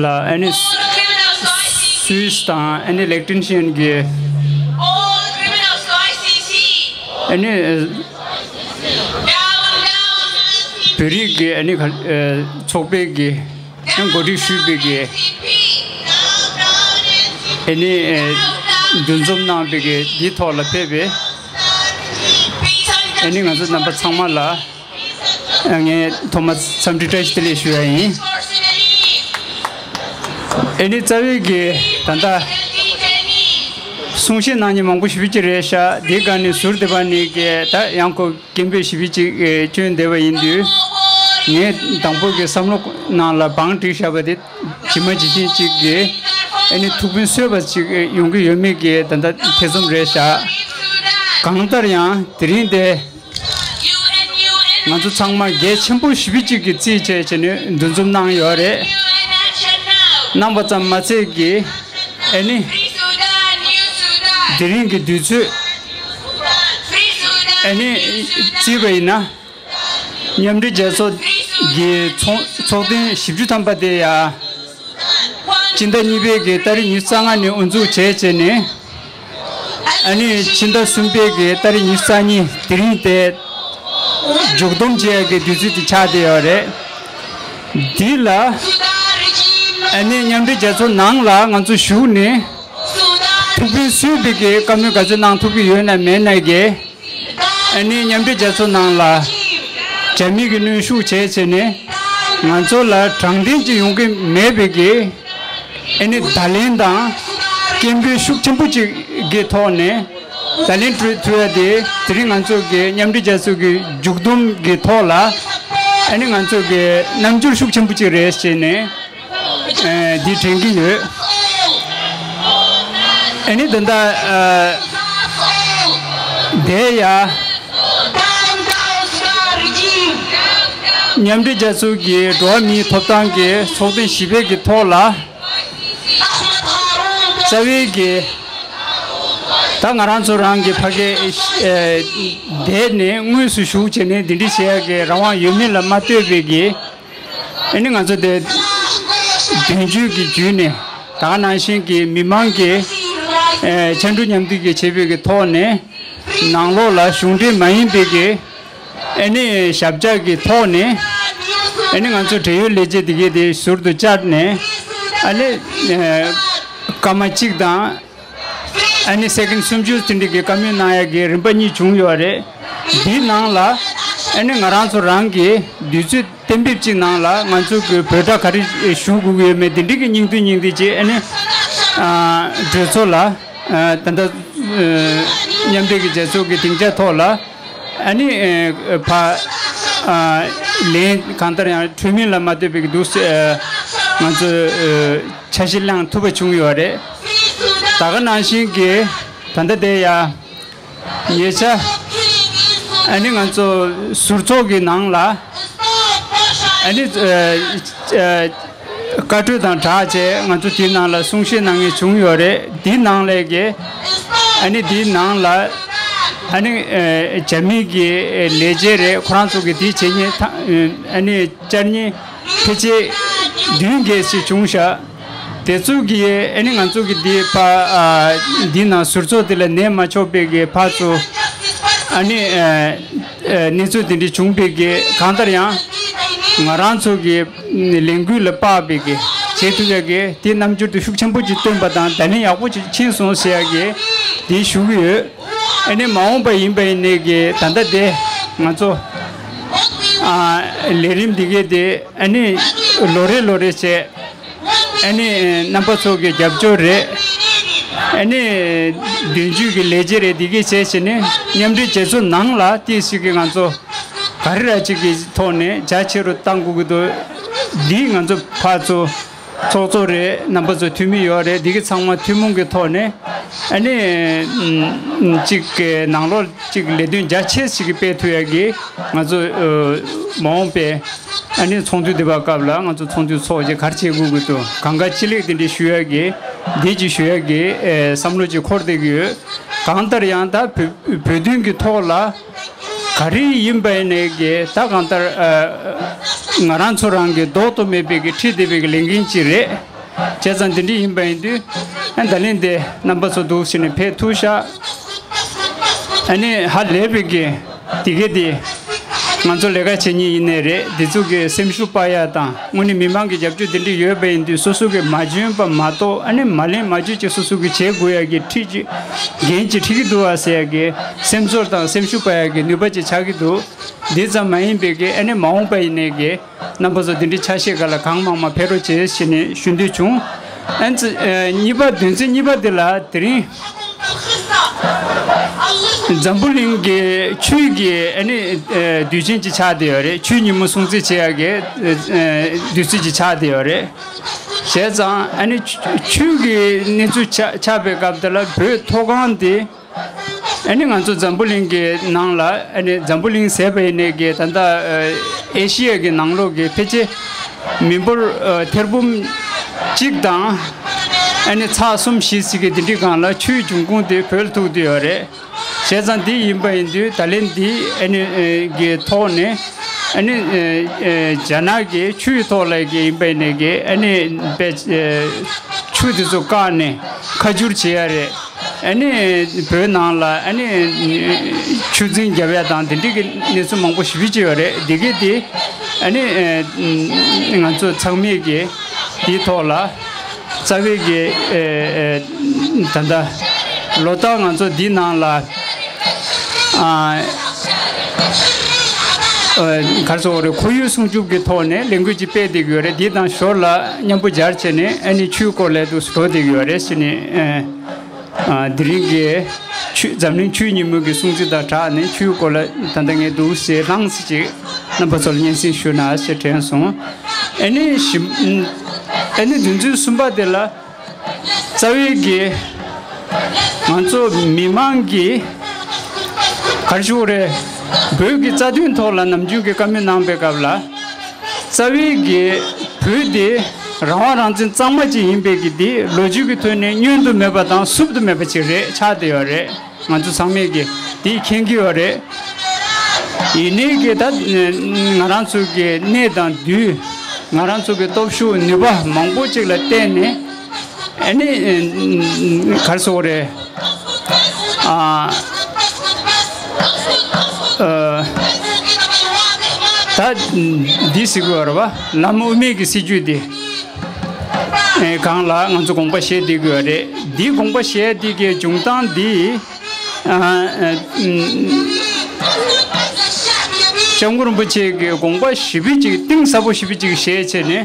ལ་ཨ་ནི་སུད་སི་དང་ཨ་ནི་ལིག་ཏེན་སི་ཊེན་གྱི་ཨ་ནི་བོད་རིགས་ཀྱི་ཨ་ནི་ག- ཚོགས་པའི་གི་ཡང་གོ་སྒྲིག་ཞུས་པའི་གི་ཨ་ནི་འདུ་འཛོམས་གནང་པའི་གི་འདིའི་ཐོག་ལ་ཕེབས་པའི་ཨ་ནི་ང་ཚོ་རྣམ་པ་ཚང་མ་ལ་ངས་ཐོག་མར་འཚམས་འདྲི་བཀྲ་ཤིས་བདེ་ལེགས་ཞུ་ཡ་ཡིན། ཨ་ནི་རྩ་བའི་གི་ད་ལྟ་གསུང་བཤད་གནང་མཁན་མང་པོ་ཞེ་པོ་ཅིག་རེད་ཤག་འདི་ག་ནས་ཟུར་དེ་པ་ནས་གི་ད་ཡང་ཁོ་སྐད་འབོད་ཞེ་པོ་ཅིག་ཨེ་བསྐྱོན་བསྡད་པ་ཡིན་དུས། ངས་དང་པོ་གི་བསམ་བློ་ནང་ལ་བང་བསྒྲིགས་བཞག་པ་དེ་ཇི་མ་ཇི་བཞིན་ཅིག་གི་ཨ་ནི་ཐུགས་ཕན་གསོས་པ་ཅིག་ཡོང་གི་ཡོད་མེད་ཀྱི་ད་ལྟ་ཐེ་ཚོམ་རེད་བཞག་གང་ལྟར་ཡང་དེ་རིང་དེ་ང་ཚོ་ཚང་མ་གལ་ཆེན་པོ་ཞེ་པོ་ཅིག་གི་རྩིས་བྱས་བྱས་ནས་འདུ་འཛོམས་གནང་ཡོད་རེད། གནང་པ་ཙམ་མ་ཚད་ཀྱི་ཨ་ནི་དེ་རིང་གི་དུས་ཚོད། ཨ་ནི་བརྩིས་པ་ཡིན་ན། མཉམ་འབྲེལ་རྒྱལ་ཚོགས་ཀྱི་ཚོགས་ཚོགས་ཐེངས་བཞི་བཅུ་ཐམ་པ་དེ་ཡང་སྤྱི་ཟླ་གཉིས་པའི་གི་ཏ་རིག་ཉི་ཤུ་རྩ་ལྔ་ནས་དབུ་འཛུགས་བྱས་བྱས་ནས། ཨ་ནི་ཕྱི་ཟླ་གསུམ་པའི་གི་ཏ་རིག་ཉི་ཤུ་རྩ་གཉིས་དེ་རིང་དེ་མཇུག་བསྡོམས་བྱེད་ཡག་གི་དུས་ཚོད་དེ་ཆགས་བསྡད་ཡོད་རེད། འདི་ལ་ཨ་ནི་མཉམ་འབྲེལ་རྒྱལ་ཚོགས་ནང་ལ་ང་ཚོ་ཞུགས་ནས། ཐུགས་ཕན་གསོས་པའི་གི་བཀའ་མོལ་ག་ཚོད་གནང་ཐུབ་ཀྱི་ཡོད་ན་མེད་ན་གི། ཨ་ནི་མཉམ་འབྲེལ་རྒྱལ་ཚོགས་ནང་ལ་རྒྱ་མི་གི་གནོན་ཤུགས་བྱས་བྱས་ནས་ང་ཚོ་ལ་དྲང་བདེན་ཅིག་ཡོང་གི་མེད་པའི་གི། ཨ་ནི་བརྡ་ལན་དང་སྐད་འབོད་ཤུགས་ཆེན་པོ་ཅིག་གི་ཐོག་ནས་བརྡ་ལན་སྤྲོད་ཐུབ་ཡ་དེ་དེ་རིང་ང་ཚོ་གི་མཉམ་འབྲེལ་རྒྱལ་ཚོགས་ཀྱི་མཇུག་བསྡོམས་ཀྱི་ཐོག་ལ་ཨ་ནི་ང་ཚོ་གི་རྣམ་འགྱུར་ཤུགས་ཆེན་པོ་ཅིག་རེད་ཟེར་ནས། ཨ། འདི་དྲན་གྱི་ཡོད། ཨ་ནི་ད་ལྟ་ཨ། དེ་ཡ། མཉམ་འབྲེལ་རྒྱལ་ཚོགས་ཀྱི་འགྲོ་བ་མིའི་ཐོབ་ཐང་གི་ཚོགས་ཐེངས་བཞི་པའི་གི་ཐོག་ལ། རྩ་བའི་གི། ད་ང་རང་ཚོ་རང་གི་ཕ་གི་ཨ། དེ་ནས་དངོས་སུ་ཞུགས་བྱས་ནས་འདི་འདྲ་བྱེད་ཡ་གི་རང་དབང་ཡོད་མེད་ལ་མ་ལྟོས་པའི་གི། ཨ་ནི་ང་ཚོ་དེ་དོན་བརྒྱུད་ཀྱི་བརྒྱུད་ནས་ད་ག་ནང་བཞིན་གྱི་མི་མང་གི་ཨེ། ཕྱར་གྲུ་མཉམ་འདེགས་ཀྱི་བྱེད་པའི་གི་ཐོག་ནས་ནང་ལོགས་ལ་གཞུང་འབྲེལ་མ་ཡིན་པའི་གི་ཨ་ནི་ཞབས་བཅགས་ཀྱི་ཐོག་ནས་ཨ་ནི་ང་ཚོ་འབྲེལ་ཡོད་ལས་བྱེད་དེ་གའི་དེ་ཟུར་དུ་བཅར་ནས་ཨ་ནི་ཨེ། སྐར་མ་གཅིག་དང་། ཨ་ནི་སེ་ཀེན་སུམ་ཅུ་ཙམ་འདི་གི་བཀའ་མོལ་གནང་ཡ་གི་རིམ་པ་གཉིས་བྱུང་ཡོད་རེད། འདིའི་ནང་ལ་ཨ་ནི་ང་རང་ཚོ་རང་གི་དུས་ཚོད་གཏན་འབེབས་ཀྱི་ནང་ལ་ང་ཚོ་གི་འབོད་སྒྲ་ག་རེ་ཞུ་དགོས་ཀྱི་ཡོད་མེད་འདི་འདྲ་གི་སྙིང་བསྡུས་སྙིང་བསྡུས་ཅིག་ཨ་ནི་ཨ། གྲོས་ཚོགས་ལ་ཨ། ད་ལྟ་ཨ། མཉམ་འབྲེལ་གྱི་རྒྱལ་ཚོགས་ཀྱི་སྡིངས་ཆ་ཐོག་ལ། ཨ་ནི་ཨ། ཕ། ཨ། ལན་གང་ལྟར་ཡང་འཕྲོད་མིན་ལ་མ་ལྟོས་པའི་གི་འདུག་ཟེར། ཨ། ང་ཚོས་ཨ། འཆར་གཞི་བླངས་ཐུབ་པ་བྱུང་ཡོད་རེད། ད་ག་ནང་བཞིན་གྱི་ད་ལྟ་དེ་ཡ། ཉེ་ཆར་ཨ་ནི་ང་ཚོ་ཟུར་ཚོགས་ཀྱི་ནང་ལ་ཨ་ནི་ཨ། ཨ། བཀའ་གྲོས་དང་སྦྲགས་བྱས་ང་ཚོ་དེའི་ནང་ལ་གསུང་བཤད་གནང་མཁན་བྱུང་ཡོད་རེད། དེའི་ནང་ལས་ཀྱི་ཨ་ནི་དེའི་ནང་ལ་ཨ་ནི་ཨ། རྒྱ་མི་གི་ལས་བྱེད་རེད། ཁོ་རང་ཚོ་གི་དེ་བྱེད་མཁན་ཐ་ཨ་ནི་བཅར་མཁན་ཕལ་ཆེར་བདུན་བརྒྱད་ཅིག་བྱུང་ཤག་དེ་ཚོ་གི་ཨ་ནི་ང་ཚོ་གི་དེ་ཕ་ཨ། འདི་ནང་ཟུར་ཚོགས་དེ་ལ་གནས་མ་ཆོག་པའི་གི་ཕར་ཚུར་ཨ་ནི་ཨ། ཨ། གནས་ཚུལ་དེ་འདྲ་བྱུང་པའི་གི་གང་ལྟར་ཡང་ང་རང་ཚོ་གི་ལས་འགུལ་ལ་དཔག་པའི་གི་བྱེད་ཐུབ་ཡ་གི་དེ་རྣམ་འགྱུར་དེ་ཤུགས་ཆེན་པོ་ཅིག་སྟོན་པ་དང་བརྡ་ལན་ཡག་པོ་ཅིག་ཕྱིན་སོང་ཟེར་ཡ་གི་དེ་ཞུ་གི་ཡོད། ཨ་ནི་མ་འོངས་པ་ཡིན་པ་ཡིན་ནའི་གི་ད་ལྟ་དེ་ང་ཚོ་ཨ། ལས་རིམ་འདི་གའི་དེ་ཨ་ནི་ལོ་རེ་ལོ་རེ་བྱས། ཨ་ནི་རྣམ་པ་ཚོ་གི་རྒྱབ་སྐྱོར་རེད། ཨ་ནི་མདུན་སྐྱོད་ཀྱི་ལས་བྱེད་རེད། འདི་གས་བྱས་བྱས་ནས་མཉམ་འབྲེལ་རྒྱལ་ཚོགས་ནང་ལ་ཏིས་ཞིག་གིས་ང་ཚོ་ག་རེ་ར་ཅིག་གི་ཐོག་ནས་རྒྱ་ཆེ་རུ་གཏང་དགོས་ཀྱི་འདུག་འདི་ང་ཚོ་ཕར་ཚུར་ཚོགས་གཙོ་རེད། རྣམ་པ་ཚོ་འཐུས་མི་ཡོད་རེད། འདི་གི་ཚང་མ་ཐུན་མོང་གི་ཐོག་ནས་ཨ་ནི་ཅིག་གི་ནང་ལོགས་ཅིག་ལས་དོན་རྒྱ་ཆེ་ཞིག་གི་སྤེལ་ཐུབ་ཡ་གི་ང་ཚོ་མ་འོངས་པའི་ཨ་ནི་ཚོགས་འདུ་འདི་བ་སྐབས་ལ་ང་ཚོ་ཚོགས་འདུ་ཚོགས་རྗེས་ག་རེ་བྱེད་དགོས་ཀྱི་འདུག་གང་ག་ཅི་ལེགས་དེ་འདྲ་ཞུ་ཡ་གི་འདི་ཅིག་ཞུ་ཡ་གི་བསམ་བློ་ཅིག་འཁོར་བསྡད་ཀྱི་ཡོད། གང་ལྟར་ཡང་ད་བོད་བོད་དོན་གྱི་ཐོག་ལ་ག་རེ་ཡིན་པ་ཡིན་ནའི་གི་ད་གང་ལྟར་ང་རང་ཚོ་རང་གི་ལྡོག་ཏུ་མེད་པའི་གི་ཁྲིད་བསྡད་པའི་གི་ལས་འགན་ཅིག་རེད། བྱས་ཙང་དེ་འདྲ་ཡིན་པ་ཡིན་དུས་ཨ་ད་ལན་དེ་རྣམ་པ་ཚོ་འདུག་ཟེར་ནས་ཕེབས་ཐུབ་ཤག་ཨ་ནི་ཧ་ལས་པའི་གི་དེ་གས་དེ་ང་ཚོ་ལས་ཀ་བྱེད་མཁན་ཡིན་ནའི་རེད། དེ་ཚོ་གི་སེམས་ཤུགས་སྤར་ཡ་དང་དངོས་གནས་མི་མང་གི་རྒྱབ་སྐྱོར་དེ་འདྲ་ཡོད་པ་ཡིན་དུས་སོ་སོ་གི་མ་འཇོན་པ་མ་གཏོགས་ཨ་ནི་མ་ལན་མ་འཇོན་ཅིག་སོ་སོ་གི་བྱེད་དགོས་ཡ་གི་ཁྲིད་ཅིག་འགན་ཅིག་འཁྲི་གི་འདུག་བ་ཟེར་ཡ་གི་སེམས་ཚོར་དང་སེམས་ཤུགས་སྤར་ཡ་གི་ནུས་པ་ཅིག་ཆགས་ཀྱི་འདུག་འདི་ཙམ་མ་ཡིན་པའི་གི་ཨ་ནི་མ་འོངས་པ་ཡིན་ནའི་གི་རྣམ་པ་ཚོ་འདི་འདྲའི་ཆ་ཤས་སྒང་ལ་གང་མང་མང་ཕེབས་རོགས་བྱེད་ཞེས་ནས་ཞུ་འདོད་བྱུང་། ཨ་ནི་གཉིས་པ་དོན་ཚན་གཉིས་པ་འདི་ལ་དེ་རིང་འཛམ་བུ་གླིང་གི་ཆོས་ཀྱི་ཨ་ནི་དུས་ཆེན་ཅིག་ཆགས་བསྡད་ཡོད་རེད། ཆོས་ཉིན་མོ་སྲུང་བརྩི་བྱེད་ཡག་གི་དུས་ཚོད་ཅིག་ཆགས་བསྡད་ཡོད་རེད། བྱས་ཙང་ཨ་ནི་ཆོས་ཀྱི་གནས་ཚུལ་ཆགས་པའི་སྐབས་དེ་ལ་བོད་མཐོ་སྒང་དེ། ཨ་ནི་ང་ཚོ་འཛམ་བུ་གླིང་གི་ནང་ལ་ཨ་ནི་འཛམ་བུ་གླིང་ཟེར་བ་ཡིན་ནའི་གི་ད་ལྟ་ཨེ་ཤི་ཡ་གི་ནང་ལོགས་ཀྱི་ཕལ་ཆེར་མི་འབོར་ཐེར་འབུམ་གཅིག་དང་ཨ་ནི་ཚེག་གསུམ་བཞི་ཟེར་གི་དེ་འདྲའི་སྒང་ལ་ཆུའི་འབྱུང་ཁུངས་དེ་བོད་ལ་ཐུག་བསྡད་ཡོད་རེད། བྱས་ཙང་འདི་ཡིན་པ་ཡིན་དུས་ད་ལན་འདི་ཨ་ནི་གི་ཐོག་ནས་ཨ་ནི་རྒྱ་ནག་གི་ཆུའི་ཐོག་ལ་གི་ཡིན་པ་ཡིན་ནའི་གི་ཨ་ནི་པའི་ཆུ་དེ་ཚོ་བཀག་ནས་ཁ་བསྒྱུར་བྱེད་ཡ་རེད། ཨ་ནི་བོད་ནང་ལ་ཨ་ནི་ཆུ་འཛིན་རྒྱབ་ཡ་དང་དེ་འདྲའི་གི་གནས་ཚུལ་མང་པོ་ཞེ་པོ་ཅིག་ཡོད་རེད། འདི་གི་དེ་ཨ་ནི་ང་ཚོ་ཚང་མས་གི་དེའི་ཐོག་ལ་རྩ་བའི་གི་ད་ལྟ་ལོ་ལྟར་ང་ཚོ་འདི་ནང་ལ་ག་རེ་ཟེར་དགོས་རེད། ཁོར་ཡུག་སྲུང་སྐྱོབ་ཀྱི་ཐོག་ནས་ལས་འགུལ་ཅིག་སྤེལ་བསྡད་ཀྱི་ཡོད་རེད། འདི་དང་ཞོར་ལ་མཉམ་པོ་སྦྱར་བྱས་ནས་ཨ་ནི་ཆུའི་སྐོར་ལ་འདུག་འགྲོ་བསྡད་ཀྱི་ཡོད་རེད་ཟེར་ནས། དེ་རིང་གི་ཆུ་འཛམ་གླིང་ཆུའི་ཉིན་མོ་གི་སྲུང་བརྩི་དང་སྦྲགས་ནས་ཆུའི་སྐོར་ལ་ད་ལྟ་ངས་འདུག་ཟེར་ལྷང་ཙམ་ཅིག་རྣམ་པ་ཚོར་སྙན་སེང་ཞུ་ན་ཞེས་དྲན་སོང་། ཨ་ནི་བཞི་ཨ་ནི་དོན་ཚན་གསུམ་པ་དེ་ལ་རྩ་བའི་གི་ང་ཚོ་མི་མང་གི་ག་རེ་ཞུ་དགོས་རེད། བོད་ཀྱི་རྩ་དོན་ཐོག་ལ་ནམ་རྒྱུན་གྱི་བཀའ་མོལ་གནང་པའི་སྐབས་ལ། རྩ་བའི་གི་བོད་དེ་རང་དབང་རང་བཙན་གཙང་མ་ཅིག་ཡིན་པའི་གི་དེ་ལོ་རྒྱུས་ཀྱི་ཐོག་ནས་བསྙོན་དུ་མེད་པ་དང་བསུབ་ཏུ་མེད་པ་ཅིག་རེད་ཆགས་བསྡད་ཡོད་རེད། ང་ཚོ་ཚང་མས་གི་དེ་མཁྱེན་གྱི་ཡོད་རེད། ཡིན་ནའི་གི་ད་ང་རང་ཚོ་གི་གནས་དང་དུས་ང་རང་ཚོ་གི་སྟོབས་ཤུགས་ནུས་པ་མང་པོ་ཅིག་ལ་བརྟེན་ནས་ཨ་ནི་ག་རེ་ཟེར་དགོས་རེད། ཨ། ཨ། ད་འདི་ཟེར་དགོས་རེད་པ། ལམ་དབུ་མའི་གི་སྲིད་བྱུས་འདི་སྒང་ལ་ང་ཚོ་དགོངས་པ་བཞེས་བསྡད་དགོས་རེད། འདི་དགོངས་པ་བཞེས་འདི་གི་འབྱུང་སྟངས་འདི། ཨ། ཨ། སྐྱབས་མགོན་རིན་པོ་ཆེ་གི་དགོངས་པ་ཞེ་པོ་ཅིག་གཏིང་ཟབ་པོ་ཞེ་པོ་ཅིག་བཞེས་བྱས་ནས།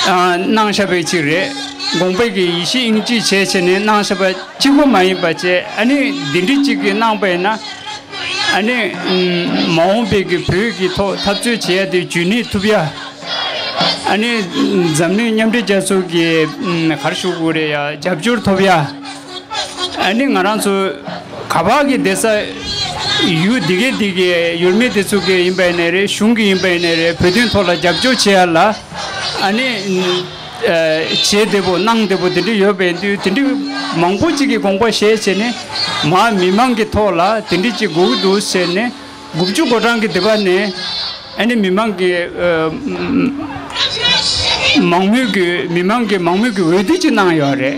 ཨ། གནང་བཞག་པའི་ཅིག་རེད། དགོངས་པའི་གི་ཡིད་ཆེས་དབྱིངས་ཆེས་བྱས་བྱས་ནས་གནང་བཞག་པ་གཅིག་པོ་མ་ཡིན་པ་བྱས། ཨ་ནི་འདི་འདྲ་ཅིག་གི་གནང་པ་ཡིན་ན། ཨ་ནི་མ་འོངས་པའི་གི་བོད་ཀྱི་ཐོག་འཐབ་རྩོད་བྱེད་ཡ་དེ་རྒྱུན་གནས་ཐུབ་ཡ། ཨ་ནི་འཛམ་གླིང་མཉམ་འབྲེལ་རྒྱལ་ཚོགས་ཀྱི་ག་རེ་ཞུ་དགོས་རེད་ཡ། རྒྱབ་སྐྱོར་ཐོབ་ཡ། ཨ་ནི་ང་རང་ཚོ་ག་པར་གི་བསྡད་ས་ཡུལ་འདི་གའི་འདི་གའི་ཡུལ་མི་དེ་ཚོ་གི་ཡིན་པ་ཡིན་ནའི་རེད། གཞུང་གི་ཡིན་པ་ཡིན་ནའི་རེད། བོད་དོན་ཐོག་ལ་རྒྱབ་སྐྱོར་བྱེད་ཡ་ལ་ཨ་ནི་བྱེད་བདེ་པོ་གནང་བདེ་པོ་དེ་འདྲ་ཡོད་པ་ཡིན་དུས། དེ་འདྲ་མང་པོ་ཅིག་གི་དགོངས་པ་བཞེས་བྱས་ནས་མ་མི་མང་གི་ཐོག་ལ་དེ་འདྲ་ཅིག་དགོས་ཀྱི་འདུག་ཟེར་ནས། དགུ་བཅུ་གོ་གྲངས་ཀྱི་སྡེ་བ་ནས་ཨ་ནི་མི་མང་གི་ཨ་མང་མོས་ཀྱི་མི་མང་གི་མང་མོས་ཀྱི་འོས་བསྡུ་ཅིག་གནང་ཡོད་རེད།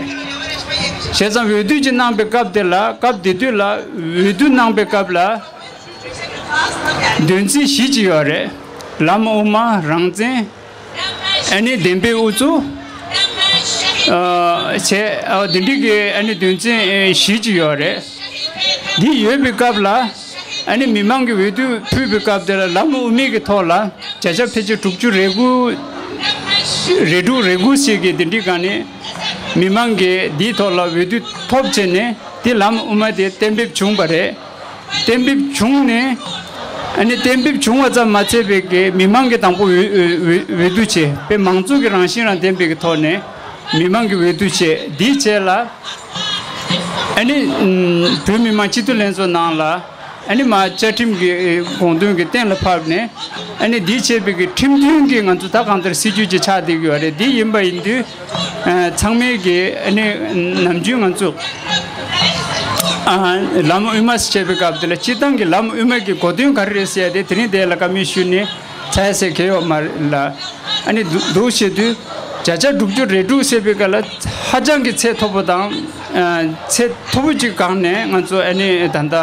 བྱས་ཙང་འོས་བསྡུ་ཅིག་གནང་པའི་སྐབས་དེ་ལ། སྐབས་དེ་དུས་ལ་འོས་བསྡུ་གནང་པའི་སྐབས་ལ་དོན་ཚན་བཞི་ཅིག་ཡོད་རེད། ལམ་དབུ་མ། རང་བཙན། ཨ་ནི་བདེན་པའི་ཨུ་ཚུགས། ཨ། བྱས། ཨ། འདི་འདྲ་གི་ཨ་ནི་དོན་ཚན་བཞི་ཅིག་ཡོད་རེད། འདི་ཡོད་པའི་སྐབས་ལ་ཨ་ནི་མི་མང་གི་འོས་བསྡུ་ཕུལ་བའི་སྐབས་དེ་ལ་ལམ་དབུ་མའི་གི་ཐོག་ལ་བརྒྱ་ཆ་ཕལ་ཆེར་དྲུག་ཅུ་རེ་དགུ་ རེ་དྲུག་རེ་དགུ་ཞིག་གི་དེ་འདྲའི་སྒང་ནས་མི་མང་གིས་འདིའི་ཐོག་ལ་འོས་བསྡུ་ཐོབ་བྱས་ནས་དེ་ལམ་དབུ་མ་དེ་གཏན་འབེབས་བྱུང་བ་རེད། གཏན་འབེབས་བྱུང་ནས་ཨ་ནི་གཏན་འབེབས་བྱུང་བ་ཙམ་མ་ཚད་པའི་གི་མི་མང་གིས་དང་པོ་འོས་འོས་འོས་འོས་བསྡུ་བྱས་པའི་མང་གཙོ་གི་རང་བཞིན་རང་ལྡན་པའི་གི་ཐོག་ནས་མི་མང་གིས་འོས་བསྡུ་བྱས། འདིའི་རྗེས་ལ་ཨ་ནི་ཨམ་བོད་མི་མང་སྤྱི་འཐུས་ལྷན་ཚོགས་ནང་ལ་ཨ་ནི་མར་བཅའ་ཁྲིམས་ཀྱི་དགོངས་དོན་གྱི་གཏན་ལ་ཕབ་ནས་ཨ་ནི་འདིའི་བྱས་པའི་གི་ཁྲིམས་མཐུན་གྱི་ང་ཚོ་ད་གང་ལྟར་སྲིད་ཇུས་ཅིག་ཆགས་བསྡད་ཀྱི་ཡོད་རེད། འདི་ཡིན་པ་ཡིན་དུས་ཨ་ཚང་མས་ཀྱི་ཨ་ནི་ནམ་རྒྱུན་ང་ཚོ་ཨ་ལམ་དབུ་མ་ཟེར་བྱས་པའི་སྐབས་དེ་ལ་སྤྱིར་བཏང་གི་ལམ་དབུ་མ་གི་གོ་དོན་ག་རེ་རེད་ཟེར་ཡ་དེ་དེ་རིང་དེ་ལ་བཀའ་མོལ་ཞུས་ནས་ཚར་ཟེར་གྱི་ཡོད་མ་རེད་ལ། ཨ་ནི་འདུག་འདུག་བྱེད་དུས་བརྒྱ་ཆ་དྲུག་ཅུ་རེ་དྲུག་ཟེར་བའི་སྐབས་ལ་ཧ་ཅང་གི་ཚད་མཐོ་པོ་དང་ཨ་ཚད་མཐོ་པོ་ཅིག་སྒང་ནས་ང་ཚོ་ཨ་ནི་ད་ལྟ་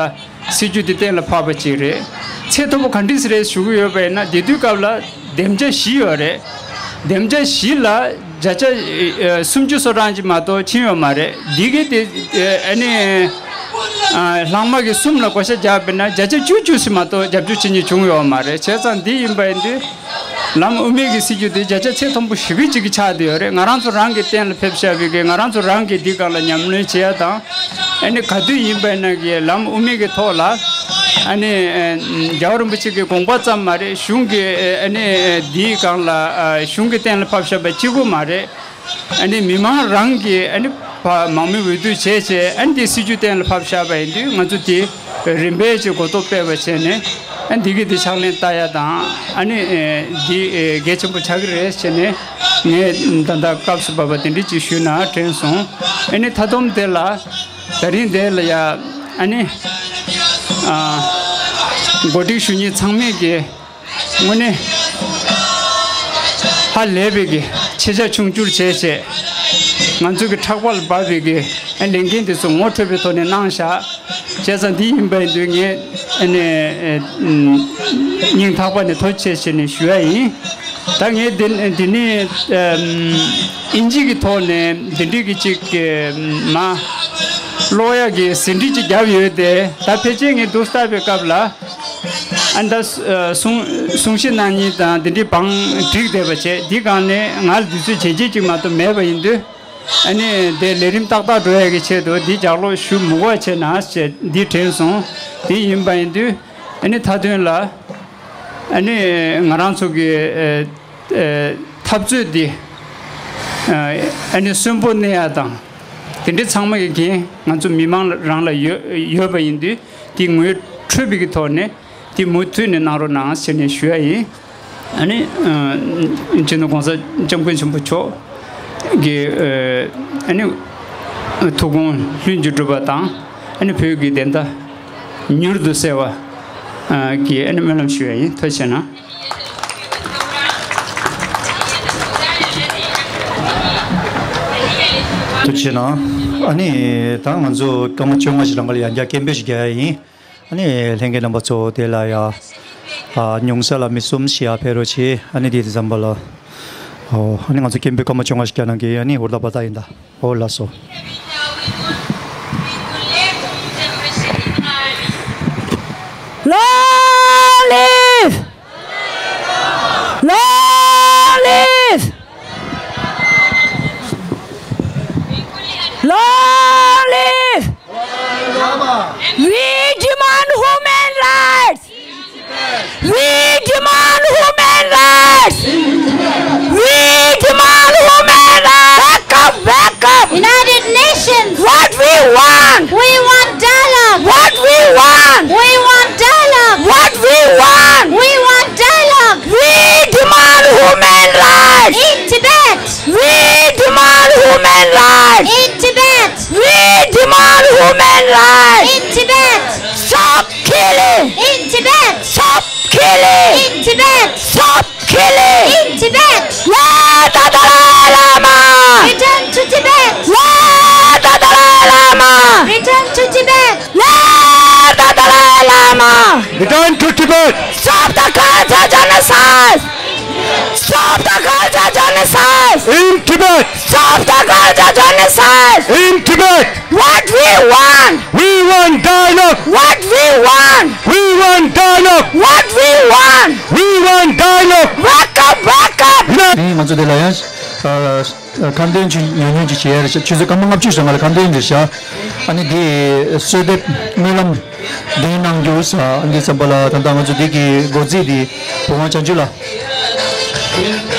སྲིད་ཇུས་འདི་གཏན་ལ་ཕབ་པ་ཅིག་རེད། ཚད་མཐོ་པོ་ག་འདྲས་རེད་ཞུ་གི་ཡོད་པ་ཡིན་ན་དེ་དུས་སྐབས་ལ་འདེམས་བྱ་བཞི་ཡོད་རེད། འདེམས་བྱ་བཞི་ལ་བརྒྱ་ཆ་ཨ་སུམ་ཅུ་སོ་གྲངས་ཅིག་མ་གཏོགས་ཕྱིན་ཡོད་མ་རེད། འདི་གའི་དེ་ཨ་ནི་ཨ་ལྷག་མ་གི་གསུམ་ལ་བགོ་བཤའ་རྒྱག་པ་ཡིན་ན་བརྒྱ་ཆ་བཅུ་བཅུ་ཞིག་མ་གཏོགས་རྒྱབ་སྐྱོར་བྱེད་མཁན་བྱུང་ཡོད་མ་རེད། བྱས་ཙང་འདི་ཡིན་པ་ཡིན་དུས། ལམ་དབུ་མའི་གི་སྲིད་ཇུས་དེ་བརྒྱ་ཆ་ཚད་མཐོན་པོ་ཞེ་པོ་ཅིག་གི་ཆགས་བསྡད་ཡོད་རེད། ང་རང་ཚོ་རང་གི་གཏན་ལ་ཕེབས་བཞག་པའི་གི་ང་རང་ཚོ་རང་གི་འདི་སྒང་ལ་ཉམས་ལེན་བྱེད་ཡ་དང་། ཨ་ནི་ག་དུས་ཡིན་པ་ཡིན་ན་གི་ལམ་དབུ་མའི་གི་ཐོག་ལ་ཨ་ནི་ཨ་རྒྱལ་བ་རིན་པོ་ཆེ་གི་དགོངས་པ་ཙམ་མ་རེད། གཞུང་གི་ཨ་ནི་འདིའི་སྒང་ལ་ཨ་གཞུང་གི་གཏན་ལ་ཕབ་བཞག་པ་གཅིག་པུ་མ་རེད། ཨ་ནི་མི་མང་རང་གིས་ཨ་ནི་བ་མང་མོས་འོས་བསྡུ་བྱས་བྱས་ཨ་ནི་དེ་སྲིད་ཇུས་གཏན་ལ་ཕབ་བཞག་པ་ཡིན་དུས་ང་ཚོ་དེ་རིམ་པས་ཅིག་གོ་རྟོགས་སྤེལ་བ་བྱས་ནས་ཨ་ནི་དེ་གི་དེ་ཕྱག་ལེན་བསྟར་ཡ་དང་ཨ་ནི་ཨེ་འདི་ཨེ་གལ་ཆེན་པོ་ཆགས་ཀྱི་རེད་བྱས་ནས་ངས་ད་ལྟ་སྐབས་སུ་བབས་པ་དེ་འདྲ་ཅིག་ཞུས་ན་དྲན་སོང་། ཨ་ནི་མཐའ་སྡོམ་དེ་ལ་ད་རིང་དེ་ལ་ཡ་ཨ་ནི་ཨ་འགོ་ཁྲིད་ཞུ་མཁན་ཚང་མས་ཀྱི། དངོས་གནས་ཧ་ལས་པའི་གི་ཆེ་ཆ་ཆུང་བསྒྱུར་བྱས་བྱས་ང་ཚོ་གི་ཕྲག་པར་འབབ་པའི་གི་ལས་འགན་དེ་ཚོ་ངོ་འཕྲོད་པའི་ཐོག་ནས་གནང་བཞག་བྱས་ཙང་འདི་ཡིན་པ་ཡིན་དུས་ངས་ཨ་ནི་སྙིང་ཐག་པ་ནས་ཐུགས་རྗེ་ཆེ་ཞུས་ནས་ཞུ་ཡ་ཡིན། ད་ངས་འདི་འདི་ནས་ཨིན་ཇི་གི་ཐོག་ནས་འདི་འདྲའི་གི་ཅིག་མ་ཀློག་ཡ་གི་ཟིན་བྲིས་ཅིག་བརྒྱབ་ཡོད་དེ་ད་ཕལ་ཆེར་ངས་འདུག་ལྟ་བའི་སྐབས་ལ། ཨ་ནི་ད་གསུང་གསུང་བཤད་གནང་མཁན་དང་དེ་འདྲའི་བང་བསྒྲིགས་བསྡད་པ་བྱས་འདི་སྒང་ནས་ང་ལ་དུས་ཚོད་བྱས་རྗེས་ཅིག་མ་གཏོགས་མེད་པ་ཡིན་དུས་ཨ་ནི་དེ་ལས་རིམ་ཏག་ཏག་འགྲོ་ཡ་གི་ཆེད་དུ་འདི་ལྗགས་ཀློག་ཞུ་མི་དགོས་བྱས་ན་ཞེས་འདི་དྲན་སོང་། དེ་ཡིན་པ་ཡིན་དུས་ཨ་ནི་མཐའ་དོན་ལ་ཨ་ནི་ང་རང་ཚོ་གི་ཨ་ཨ་འཐབ་རྩོད་འདི་ཨ་ནི་གསོན་པོ་གནས་ཡ་དང་དེ་འདྲའི་ཚང་མ་གི་འགན་ང་ཚོ་མི་མང་རང་ལ་ཡོད་ཡོད་པ་ཡིན་དུས་དེ་ངོ་འཕྲོད་པའི་གི་ཐོག་ནས། དེ་མུ་མཐུད་ནས་གནང་རོགས་གནང་ཟེར་ནས་ཞུ་ཡ་ཡིན། ཨ་ནི་སྤྱི་ནོར་གོང་ས་སྐྱབས་མགོན་ཆེན་པོ་མཆོག་གི་ཨ་ནི་ཐུགས་དགོངས་ལྷུན་གྱིས་གྲུབ་པ་དང་ཨ་ནི་བོད་ཀྱི་བདེན་མཐའ་མྱུར་དུ་གསལ་བ་གི་ཨ་ནི་སྨོན་ལམ་ཞུ་ཡ་ཡིན། ཐུགས་རྗེ་གནང་། ཐུགས་རྗེ་གནང་། ཨ་ནི་ད་ང་ཚོ་སྐར་མ་བཅོ་ལྔ་ཞིག་ལང་ཀ་ལ་ཡང་བསྐྱར་སྐད་འབོད་ཞིག་རྒྱག་ཡ་ཡིན། ཨ་ནི་ལྷན་རྒྱས་རྣམ་པ་ཚོ་དེ་ལ་ཡ། ཨ་ཉུང་ས་ལ་མི་གསུམ་ཞིག་ཡར་ཕེབས་རོགས་བྱེད། ཨ་ནི་དེ་དུས་ཙམ་པ་ལ། ཨོ་ཨ་ནི་ང་ཚོ་སྐད་འབོད་སྐར་མ་བཅོ་ལྔ་ཞིག་རྒྱག་གནང་གི། ཨ་ནི་ཧུར་ཐག་འབད་ཐག་ཡིན་ད། ཨོ་ལགས་སོ། Long live! Long live! Long live! We demand human rights! We demand human rights! We demand human rights! Wake up, wake up! United Nations! What we want! We want dialogue! What we want! We want dialogue! What we want! We want dialogue! We demand human rights! In Tibet! We demand human rights! In Tibet! We demand human rights! In Tibet! Stop killing! In Tibet! Stop killing! In Tibet! Stop killing! In Tibet! Let the Dalai Lama! Return to Tibet! Let the Dalai Lama! Return to Tibet! Let the Dalai Lama! Return to Tibet! Stop the culture genocide! Stop the culture genocide! In Tibet! Stop the culture genocide! In Tibet! What we want! We want dialogue! What we want! We want dialogue! What we want! We want dialogue! Wake a back up. དེ་ང་ཚོ་དེ་ལ་ཡང་ཨ་ཁ་འདོན་ཅིག་ཉུང་ཉུང་ཅིག་བྱེད་ཡ་རེད་ཤག་ཆུ་ཚོད་སྐར་མ་ལྔ་བཅུ་ཙམ་ལ་ཁ་འདོན་རེད་ཤག་ཨ་ནི་དེ་གསོལ་འདེབས་སྨོན་ལམ་འདོན་གནང་རྒྱུ་ཟེར། ཨ་ནི་ཙམ་པ་ལ་ད་ལྟ་ང་ཚོ་འདི་གི་འགོ་རྩིས་དེ་བུ་དབང་བྱང་ཆུབ་ལགས་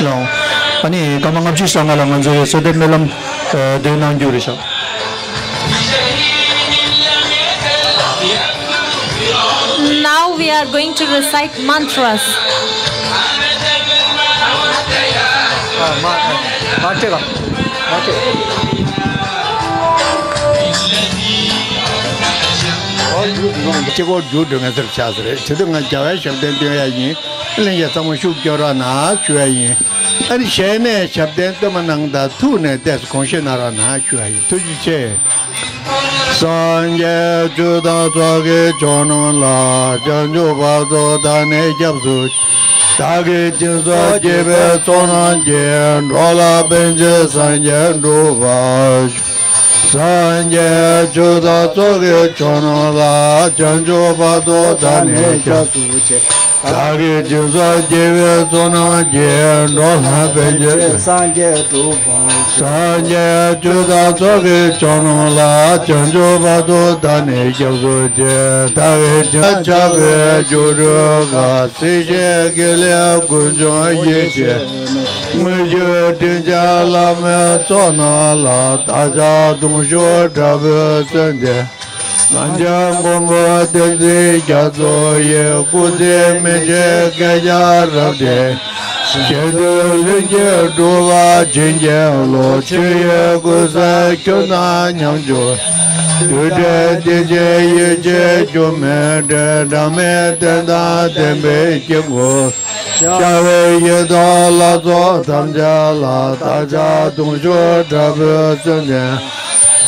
ལ། ཨ་ནི་སྐར་མ་ལྔ་བཅུ་ཙམ་ལ་ང་ཚོ་གསོལ་འདེབས་སྨོན་ལམ་འདོན་གནང་རྒྱུ་རེད་ཤག Now we are going to recite mantras. གཅིག་པོ་རྒྱུགས་འགྲོ་ངེས་ཟེར་བྱ་ཟེར། དེ་དུས་ང་རྒྱལ་བའི་ཞབས་བརྟན་སྟོན་ཡ་ཡིན། གླིང་གི་ཚང་མ་ཤུགས་སྐྱོན་རོགས་གནང་ཞུ་ཡ་ཡིན། ཨ་ནི་ཞལ་ནས་ཞབས་བརྟན་སྟོན་པ་གནང་དང་ཐུགས་ནས་བདེ་གཤེགས་དགོངས་བཞེས་གནང་རོགས་གནང་ཞུ་ཡ་ཡིན། ཐུགས་རྗེ་ཆེ། སངས་རྒྱས་ཆོས་དང་ཚོགས་ཀྱི་མཆོག་རྣམས་ལ། བྱང་ཆུབ་བར་དུ་བདག་ནི་སྐྱབས་སུ། བདག་གིས་སྦྱིན་སོགས་བགྱིས་པའི་ཚོགས་རྣམས་ཀྱིས། འགྲོ་ལ་ཕན་ཕྱིར་སངས་རྒྱས་འགྲུབ་པར་ཤོག་སངས་རྒྱས་ཆོས་དང་ཚོགས་ཀྱི་མཆོག་རྣམས་ལ། བྱང་ཆུབ་བར་དུ་བདག་ནི་སྐྱབས་སུ་མཆི། བདག་གིས་སྦྱིན་སོགས་བགྱིས་པའི་ཚོགས་རྣམས་ཀྱིས། འགྲོ་ལ་ཕན་ཕྱིར་སངས་རྒྱས་འགྲུབ་པར་ཤོག་སངས་རྒྱས་ཆོས་དང་ཚོགས་ཀྱི་མཆོག་རྣམས་ལ། བྱང་ཆུབ་བར་དུ་བདག་ནི་སྐྱབས་སུ་མཆི། བདག་གིས་སྦྱིན་སོགས་བགྱིས་པའི་ཚོགས་རྣམས་ཀྱིས། སྲིད་ཞིའི་དགེ་ལེགས་ཀུན་འབྱུང་ཡིད་བཞིན་ནོར། དངུལ་ཆུ་དྲིན་ཅན་བླ་མའི་ཚོགས་རྣམས་ལ། བདག་ཅག་གདུང་ཤུགས་དྲག་པོས་གསོལ་འདེབས། གངས་ཅན་མགོན་པོ་བསྟན་འཛིན་རྒྱ་མཚོ་ཡི། སྐུ་ཚེ་མི་ཤིགས་བསྐལ་བརྒྱར་རབ་བརྟན་ཅིང་། གཞན་དོན་ལྷུན་གྱིས་འགྲུབ་པར་བྱིན་གྱིས་རློབས། ཆོས་ཀྱི་གོ་ས་ཁྱོད་དང་མཉམ་འབྱོར། རྡུལ་བྲལ་བདེ་ཆེན་ཡེ་ཤེས་སྒྱུ་མའི་སྒྲ། འབྲལ་མེད་བསྟན་དང་ལྡན་པའི་དཀྱིལ་འཁོར། ཤར་བའི་ཡེ་ཤེས་ལ་སོགས་ཐམས་ཅད་ལ། བདག་ཅག་གདུང་ཤུགས་དྲག་པོས་གསོལ་འདེབས།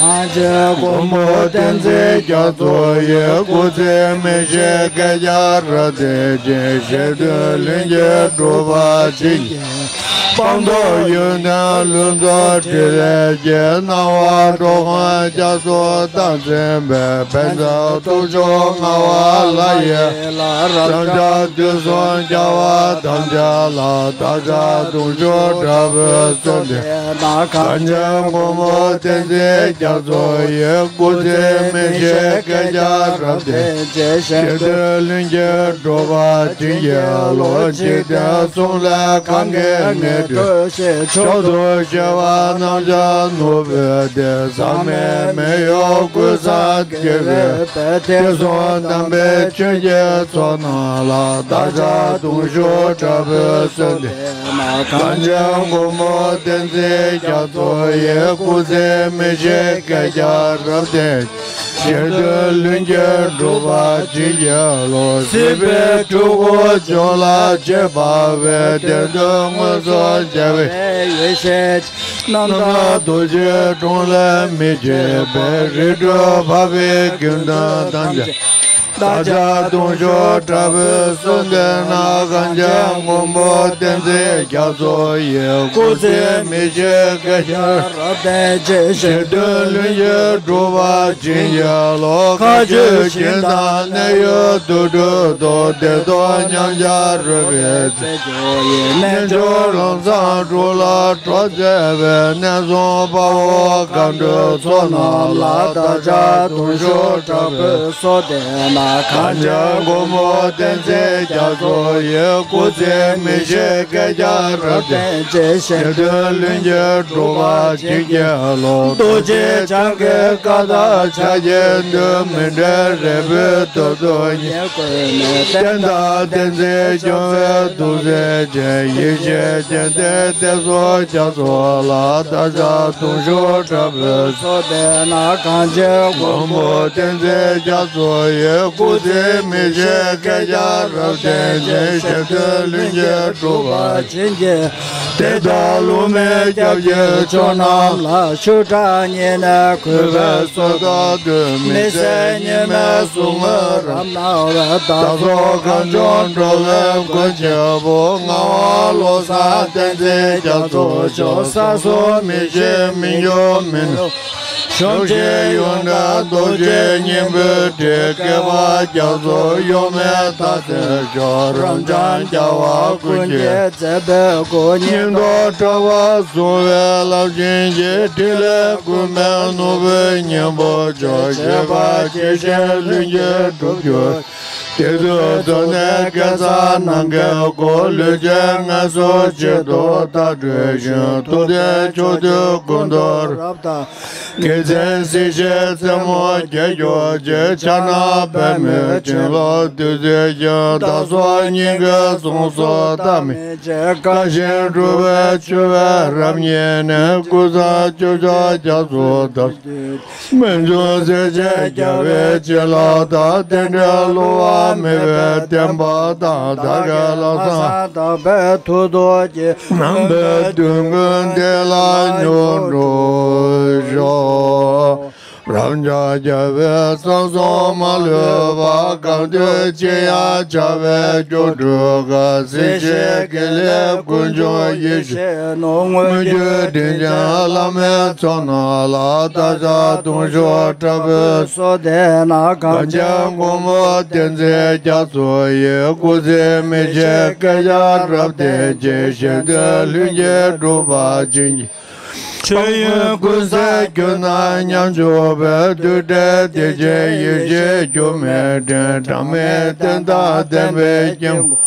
གངས་ཅན་མགོན་པོ་བསྟན་འཛིན་རྒྱ་མཚོ་ཡི། སྐུ་ཚེ་མི་ཤིགས་བསྐལ་བརྒྱར་རབ་བརྟན་ཅིང་། གཞན་དོན་ལྷུན་གྱིས་འགྲུབ་པར་བྱིན་གྱིས། སྤངས་རྟོགས་ཡོན་ཏན་ལྷུན་གྱིས་འགྲིབ་པའི་རྐྱེན། སྣང་བ་འགྲོ་ཀུན་རྒྱ་མཚོ་ལྟར་མཚན་པའི། ཕན་མཛད་ཐུགས་མཆོག་མངའ་བ་ལྷ་ཡི་ལྷ། བྱང་ཆུབ་དུས་གསུམ་རྒྱལ་བ་ཐམས་ཅད་ལ། བདག་ཅག་གདུང་ཤུགས་དྲག་པོས་གསོལ་འདེབས། གངས་ཅན་མགོན་པོ་བསྟན་འཛིན་རྒྱ་མཚོ་ཡི། སྐུ་ཚེ་མི་ཤིགས་བསྐལ་བརྒྱར་རབ་བརྟན་ཅིང་། གཞན་དོན་ལྷུན་གྱིས་འགྲུབ་པར་བྱིན་གྱིས་རློབས། འཇིག་རྟེན་གསུམ་ལས་གང་གིས་ངེས་འགྲུབ་ཤིང་། མཆོག་ཏུ་གཤེགས་པ་རྣམས་ཀྱང་ནོར་བུས་ཏེ། ཟག་མེད་མི་གཡོ་ཀུན་བཟང་རྒྱལ་བའི་དཔལ། དུས་གསུམ་དམ་པའི་ཆོས་ཀྱི་ཚོགས་རྣམས་ལ། བདག་ཅག་གདུང་ཤུགས་དྲག་པོས་གསོལ་འདེབས། གངས་ཅན་མགོན་པོ་བསྟན་འཛིན་རྒྱ་མཚོ་ཡི། སྐུ་ཚེ་མི་ཤིགས་བསྐལ་བརྒྱར་རབ་བརྟན། གཞན་དོན་ལྷུན་གྱིས་འགྲུབ་པར་བྱིན་གྱིས་རློབས། སྲིད་པའི་འཁྲུལ་འཁོར་འཇོམས་ལ་བྱེད་པ་བས། བདེན་དོན་མངོན་སུམ་མཇལ་བའི་ཡེ་ཤེས། རྣམ་དག་རྡོ་རྗེའི་དྲུང་ལས་མི་ཕྱེད་པའི། རིག་གྲོལ་འཕགས་པའི་དགེ་འདུན་ཐམས་ཅད། བདག་ཅག་གདུང་ཤུགས་དྲག་པོས་གསོལ་འདེབས་ན། གངས་ཅན་མགོན་པོ་བསྟན་འཛིན་རྒྱ་མཚོ་ཡི། སྐུ་ཚེ་མི་ཤིགས་བསྐལ་བརྒྱར་རབ་བརྟན་ཅིང་། གཞན་དོན་ལྷུན་གྱིས་འགྲུབ་པར་བྱིན་གྱིས་རློབས། མཁའ་སྤྱོད་ཞིང་དང་གནས་ཡུལ་དུར་ཁྲོད་དུ། བདེ་སྟོང་ཉམས་ཆག་རོལ་པའི་རྩེ་རྣལ་འབྱོར་ལམ་བཟང་དྲུག་ལ་གྲོགས་བྱེད་པའི། གནས་གསུམ་དཔའ་བོ་མཁའ་འགྲོའི་ཚོགས་རྣམས་ལ། བདག་ཅག་གདུང་ཤུགས་དྲག་པོས་གསོལ་འདེབས་ན། གངས་ཅན་མགོན་པོ་བསྟན་འཛིན་རྒྱ་མཚོ་ཡི། སྐུ་ཚེ་མི་ཤིགས་བསྐལ་བརྒྱར་རབ་བརྟན་ཅིང་། གཞན་དོན་ལྷུན་གྱིས་འགྲུབ་པར་བྱིན་གྱིས་རློབས། རྡོ་རྗེ་འཆང་གི་བཀའ་དང་ཕྱག་རྒྱའི་མཐུས། མི་འབྲལ་རིལ་བུའི་ཐུར་དུ་ཉལ། བརྟན་དང་བརྟན་ཚུལ་སྐྱོང་བའི་ཐུགས་རྗེ་ཅན། ཡེ་ཤེས་སྤྱན་ལྡན་བསྟན་སྲུང་རྒྱ་མཚོ་ལ། བདག་ཅག་གདུང་ཤུགས་དྲག་པོས་གསོལ་འདེབས་ན། གངས་ཅན་མགོན་པོ་བསྟན་འཛིན་རྒྱ་མཚོ་ཡི། སྐུ་ཚེ་མི་ཤིགས་བསྐལ་བརྒྱར་རབ་བརྟན་ཅིང་། གཞན་དོན་ལྷུན་གྱིས་འགྲུབ་པར་བྱིན་གྱིས། དེ་དག་ལུང་མའི་སྐྱབས་ཀྱི་མཆོག་རྣམས་ལ། ཆུ་གྲང་ཉིན་ནས་གུས་པས་གསོལ་དང་བསྟོད། མི་ཟད་ཉི་མའི་ཟུག་རྔུ་རབ་སྣང་བའི། བདག་སོགས་གངས་ལྗོངས་འགྲོ་བའི་མགོན་ཆེན་པོ། ངག་དབང་བློ་བཟང་བསྟན་འཛིན་རྒྱ་མཚོ་མཆོག་ས་སོགས་མི་ཤིགས་མི་འགྱུར་མི་ནུབ། ཆོས་རྗེ་ཡོངས་གྲགས་རྡོ་རྗེ་སྙིང་པོའི་དྲིན། བསྐལ་པ་རྒྱ་མཚོ་གཡོ་མེད་མཐའ་གསལ་ཤོག་རབ་འབྱམས་རྒྱལ་བ་ཀུན་གྱི་མཛད་པའི་སྒོ། སྙིང་སྟོབས་དྲག་པོ་བཟུང་བའི་རླབས་ཆེན་གྱི། ཕྲིན་ལས་ཀུན་ཕན་ནོར་བུའི་སྙིང་པོར་གྱུར། བཞེད་པ་ཇི་བཞིན་ལྷུན་གྱིས་གྲུབ་གྱུར། དེ་དུས་འཛམ་གླིང་སྐལ་བཟང་ནམ་མཁའི་སྐོར། ལུས་ཅན་ངལ་གསོ་བྱེད་དུ་བདག་བགྲོད་ཅིང་། ཐུབ་བསྟན་ཕྱོགས་དུས་ཀུན་ཏུ་རབ་དར། དགེ་མཚན་སྲིད་ཞིའི་རྩེ་མོར་རྒྱས་གྱུར་ཅིག་ཕྱག་ན་པདྨོས་བྱིན་རླབས་བདུད་རྩིའི་རྒྱུན། བདག་སོགས་སྙིང་གའི་གཟུངས་སུ་བདག་མེད་ཅིང་། བཀའ་བཞིན་སྒྲུབ་པའི་མཆོད་པས་རབ་མཉེས་ནས། ཀུན་བཟང་སྐྱབས་མཆོག་རྒྱ་མཚོ་འདབ། རྨད་བྱུང་སྲས་བཅས་རྒྱལ་བའི་བྱིན་རླབས་དང་། རྟེན་འབྲེལ་བསླུ་བ་མེད་པའི་བསྟན་པ་དང་། བདག་གི་ལམ་བཟང་དག་པའི་མཐུ་སྟོབས་ཀྱིས། ནམ་པའི་དུས་ཀུན་བདེ་ལ་མྱུར་འགྲོ་ཤོག་རབ་འབྱམས་རྒྱལ་བའི་གསང་གསུམ་མ་ལུས་པ། གང་འདུལ་ཅི་ཡང་བྱ་བའི་རྒྱུར་སྤྲུལ་དཀའ། སྲིད་ཞིའི་དགེ་ལེགས་ཀུན་འབྱུང་ཡེ་ཤེས་ནོར། མངོན་གྱུར་དྲིན་ཅན་བླ་མའི་ཚོགས་རྣམས་ལ། བདག་ཅག་གདུང་ཤུགས་དྲག་པོས་གསོལ་འདེབས་ན། གངས་ཅན་མགོན་པོ་བསྟན་འཛིན་རྒྱ་མཚོ་ཡི། སྐུ་ཚེ་མི་ཤིགས་བསྐལ་བརྒྱར་རབ་བརྟན་ཅིང་། གཞན་དོན་ལྷུན་གྱིས་གྲུབ་པར་བྱིན་གྱིས། ཆོས་དབྱིངས་ཀུན་གསལ་རྒྱུད་ན་མཉམ་བཞུགས་པའི། རྡུལ་བྲལ་བདེ་ཆེན་ཡེ་ཤེས་འགྱུར་མེད་སྤྲིན། གྲངས་མེད་རྟེན་དང་བརྟེན་པའི་དཀྱིལ་འཁོར།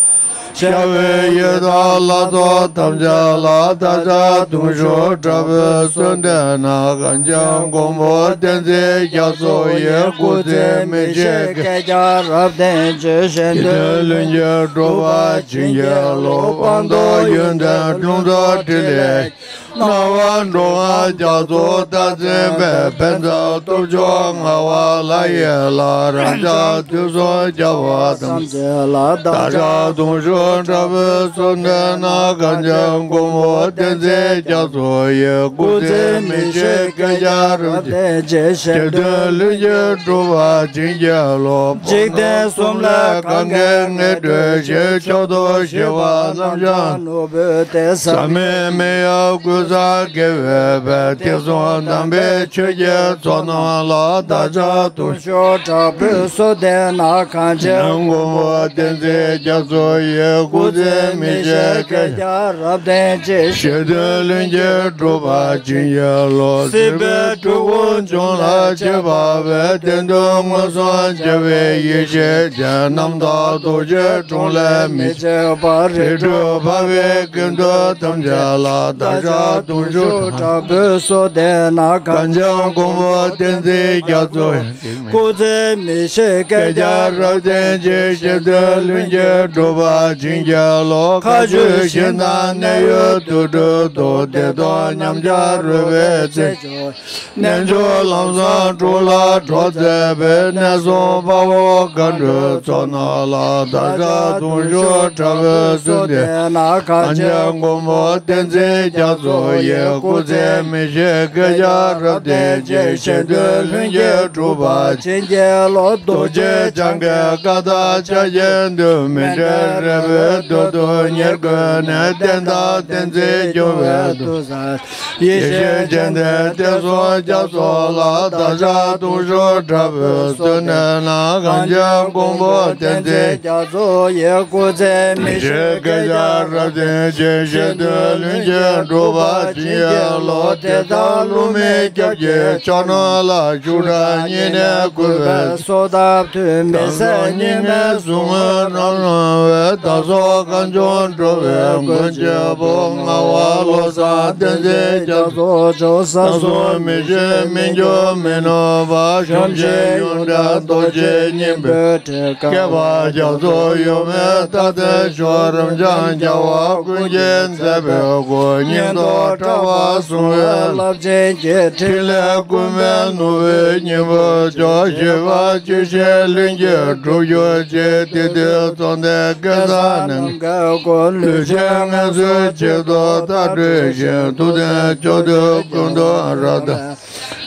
ཤར་བའི་ཡི་དྭགས་ལྷ་ཚོགས་ཐམས་ཅད་ལ། བདག་ཅག་གདུང་ཤུགས་དྲག་པོས་གསོལ་འདེབས་ན། གངས་ཅན་མགོན་པོ་བསྟན་འཛིན་རྒྱ་མཚོ་ཡི། སྐུ་ཚེ་མི་ཤིགས་བསྐལ་བརྒྱར་རབ་བརྟན་ཅིང་། གཞན་དོན་ལྷུན་གྱིས་གྲུབ་པར་བྱིན་གྱིས་རློབས། སྤངས་རྟོགས་ཡོན་ཏན་ཀླུང་རྫོགས་ཕྲིན་ལས། སྣང་བ་འགྲོ་བ་རྒྱ་མཚོ་རྟག་འཛིན་པའི། ཕན་མཛད་སྟོབས་བཅུ་མངའ་བ་ལྷ་ཡི་ལྷ། རབ་འབྱམས་དུས་གསུམ་རྒྱལ་བ་ཐམས་ཅད་ལ། བདག་ཅག་གདུང་ཤུགས་དྲག་པོས་གསོལ་འདེབས་ན། གངས་ཅན་མགོན་པོ་བསྟན་འཛིན་རྒྱ་མཚོ་ཡི། སྐུ་ཚེ་མི་ཤིགས་བསྐལ་བརྒྱར་རབ་བརྟན་ཅིང་། གཞན་དོན་ལྷུན་གྱིས་གྲུབ་པར་བྱིན་གྱིས་རློབས། འཇིག་རྟེན་གསུམ་ལས་གང་གིས་ངེས་གྲོལ་ཞིང་། མཆོག་ཏུ་གཞིག་པ་རབ་འབྱམས་ནོར་བུའི་གཏེར། ཟག་མེད་མི་གཡོ་ཀུན་བཟང་དགེ་བའི་དཔལ། དུས་གསུམ་དམ་པའི་ཆོས་ཀྱི་ཚོགས་རྣམས་ལ། བདག་ཅག་གདུང་ཤུགས་དྲག་པོས་གསོལ་འདེབས་ན། གངས་ཅན་མགོན་པོ་བསྟན་འཛིན་རྒྱ་མཚོ་ཡི། སྐུ་ཚེ་མི་ཤིགས་བསྐལ་བརྒྱར་རབ་བརྟན་ཅིང་། གཞན་དོན་ལྷུན་གྱིས་གྲུབ་པར་བྱིན་གྱིས་རློབས། སྲིད་པའི་འཁྲུལ་འཁོར་འབྱུང་ལ་མི་ཆགས་པའི། བདེན་དོན་མངོན་སུམ་རྒྱལ་བའི་ཡེ་ཤེས་ཅན། རྣམ་དག་རྡོ་རྗེའི་དྲུང་ལས་མི་ཆད་པར། རིགས་དྲུག་འཕགས་པའི་དགེ་འདུན་ཐམས་ཅད་ལ། བདག་ཅག་གདུང་ཤུགས་དྲག་པོས་གསོལ་འདེབས་ན། གངས་ཅན་མགོན་པོ་བསྟན་འཛིན་རྒྱ་མཚོ་ཡི། སྐུ་ཚེ་མི་ཤིགས་བསྐལ་བརྒྱར་རབ་བརྟན་ཅིང་། གཞན་དོན་ལྷུན་གྱིས་གྲུབ་པར་བྱིན་གྱིས་རློབས། མཁའ་སྤྱོད་ཞིང་དང་གནས་ཡུལ་དུར་ཁྲོད་དུ། བདེ་སྟོང་ཉམས་ཆག་རོལ་པའི་རྩེ་མཆོག་རྣལ་འབྱོར་ལམ་བཟང་དྲུག་ལ་གྲོགས་མཛད་པའི། གནས་གསུམ་དཔའ་བོ་མཁའ་འགྲོའི་ཚོགས་རྣམས་ལ། བདག་ཅག་གདུང་ཤུགས་དྲག་པོས་གསོལ་འདེབས་ན། གངས་ཅན་མགོན་པོ་བསྟན་འཛིན་རྒྱ་མཚོ་ཡི། སྐུ་ཚེ་མི་ཤིགས་བསྐལ་བརྒྱར་རབ་བརྟན་ཅིང་། གཞན་དོན་ལྷུན་གྱིས་གྲུབ་པར་བྱིན་གྱིས་རློབས། རྡོ་རྗེ་འཆང་གི་བཀའ་དང་ཕྱག་རྒྱའི་མཐུས། མཎྜལ་རིལ་བུའི་འདུད་དུ་ཉེར་བཀོད་ནས། རྟེན་དང་བསྟན་འཛིན་སྐྱོང་བའི་ཐུགས་སྲས། ཡེ་ཤེས་སྤྱན་ལྡན་བསྟན་སྲུང་རྒྱ་མཚོ་ལ། བདག་ཅག་གདུང་ཤུགས་དྲག་པོས་གསོལ་འདེབས་ན། གངས་ཅན་མགོན་པོ་བསྟན་འཛིན་རྒྱ་མཚོ་ཡི། སྐུ་ཚེ་མི་ཤིགས་བསྐལ་བརྒྱར་རབ་བརྟན་ཅིང་། གཞན་དོན་ལྷུན་གྱིས་གྲུབ་པར་བྱིན་གྱིས་རློབས། དེ་ལྟར་བསླུ་མེད་སྐྱབས་ཀྱི་མཆོག་རྣམས་ལ། ཆུ་སྲིན་གཉིས་གནས་གུས་པས་གསོལ་བ་འདེབས། མི་ཟད་སྙིགས་མའི་ཟུག་རྔུ་རྣམ་སྦྱངས་པའི། བདག་སོགས་གངས་ལྗོངས་འགྲོ་བའི་མགོན་གཅིག་པུ། ངག་དབང་བློ་བཟང་བསྟན་འཛིན་རྒྱ་མཚོ་མཆོག་ཟག་གཟུགས་མི་ཤེས་མི་འགྱུར་མི་ནུབ་པ། ཆོས་རྗེ་ཡོངས་གྲགས་རྡོ་རྗེ་སྙིང་པོའི་དྲིན། བསྐལ་པ་རྒྱ་མཚོ་གཡོ་མེད་མཐའ་གསལ་ཤོག་རབ་འབྱམས་རྒྱལ་བ་ཀུན་གྱི་མཛད་པའི་སྒོ། སྙིང་སྟོབས་དྲག་པོ་བཟུང་བའི་རླབས་ཆེན་གྱི། ཕྲིན་ལས་ཀུན་ཕན་ནོར་བུའི་སྙིང་པོར་གྱུར། བཞེད་པ་ཇི་བཞིན་ལྷུན་གྱིས་གྲུབ་གྱུར་ཅིག་དེ་དུས་འཛམ་གླིང་སྐལ་བཟང་རྣམས་ཀྱི་སྐུ། ལུས་ཅན་ངལ་གསོའི་ཆེད་དུ་བདག་བགྲོད་ཅིང་། ཐུབ་བསྟན་ཕྱོགས་དུས་ཀུན་ཏུ་རབ་དར།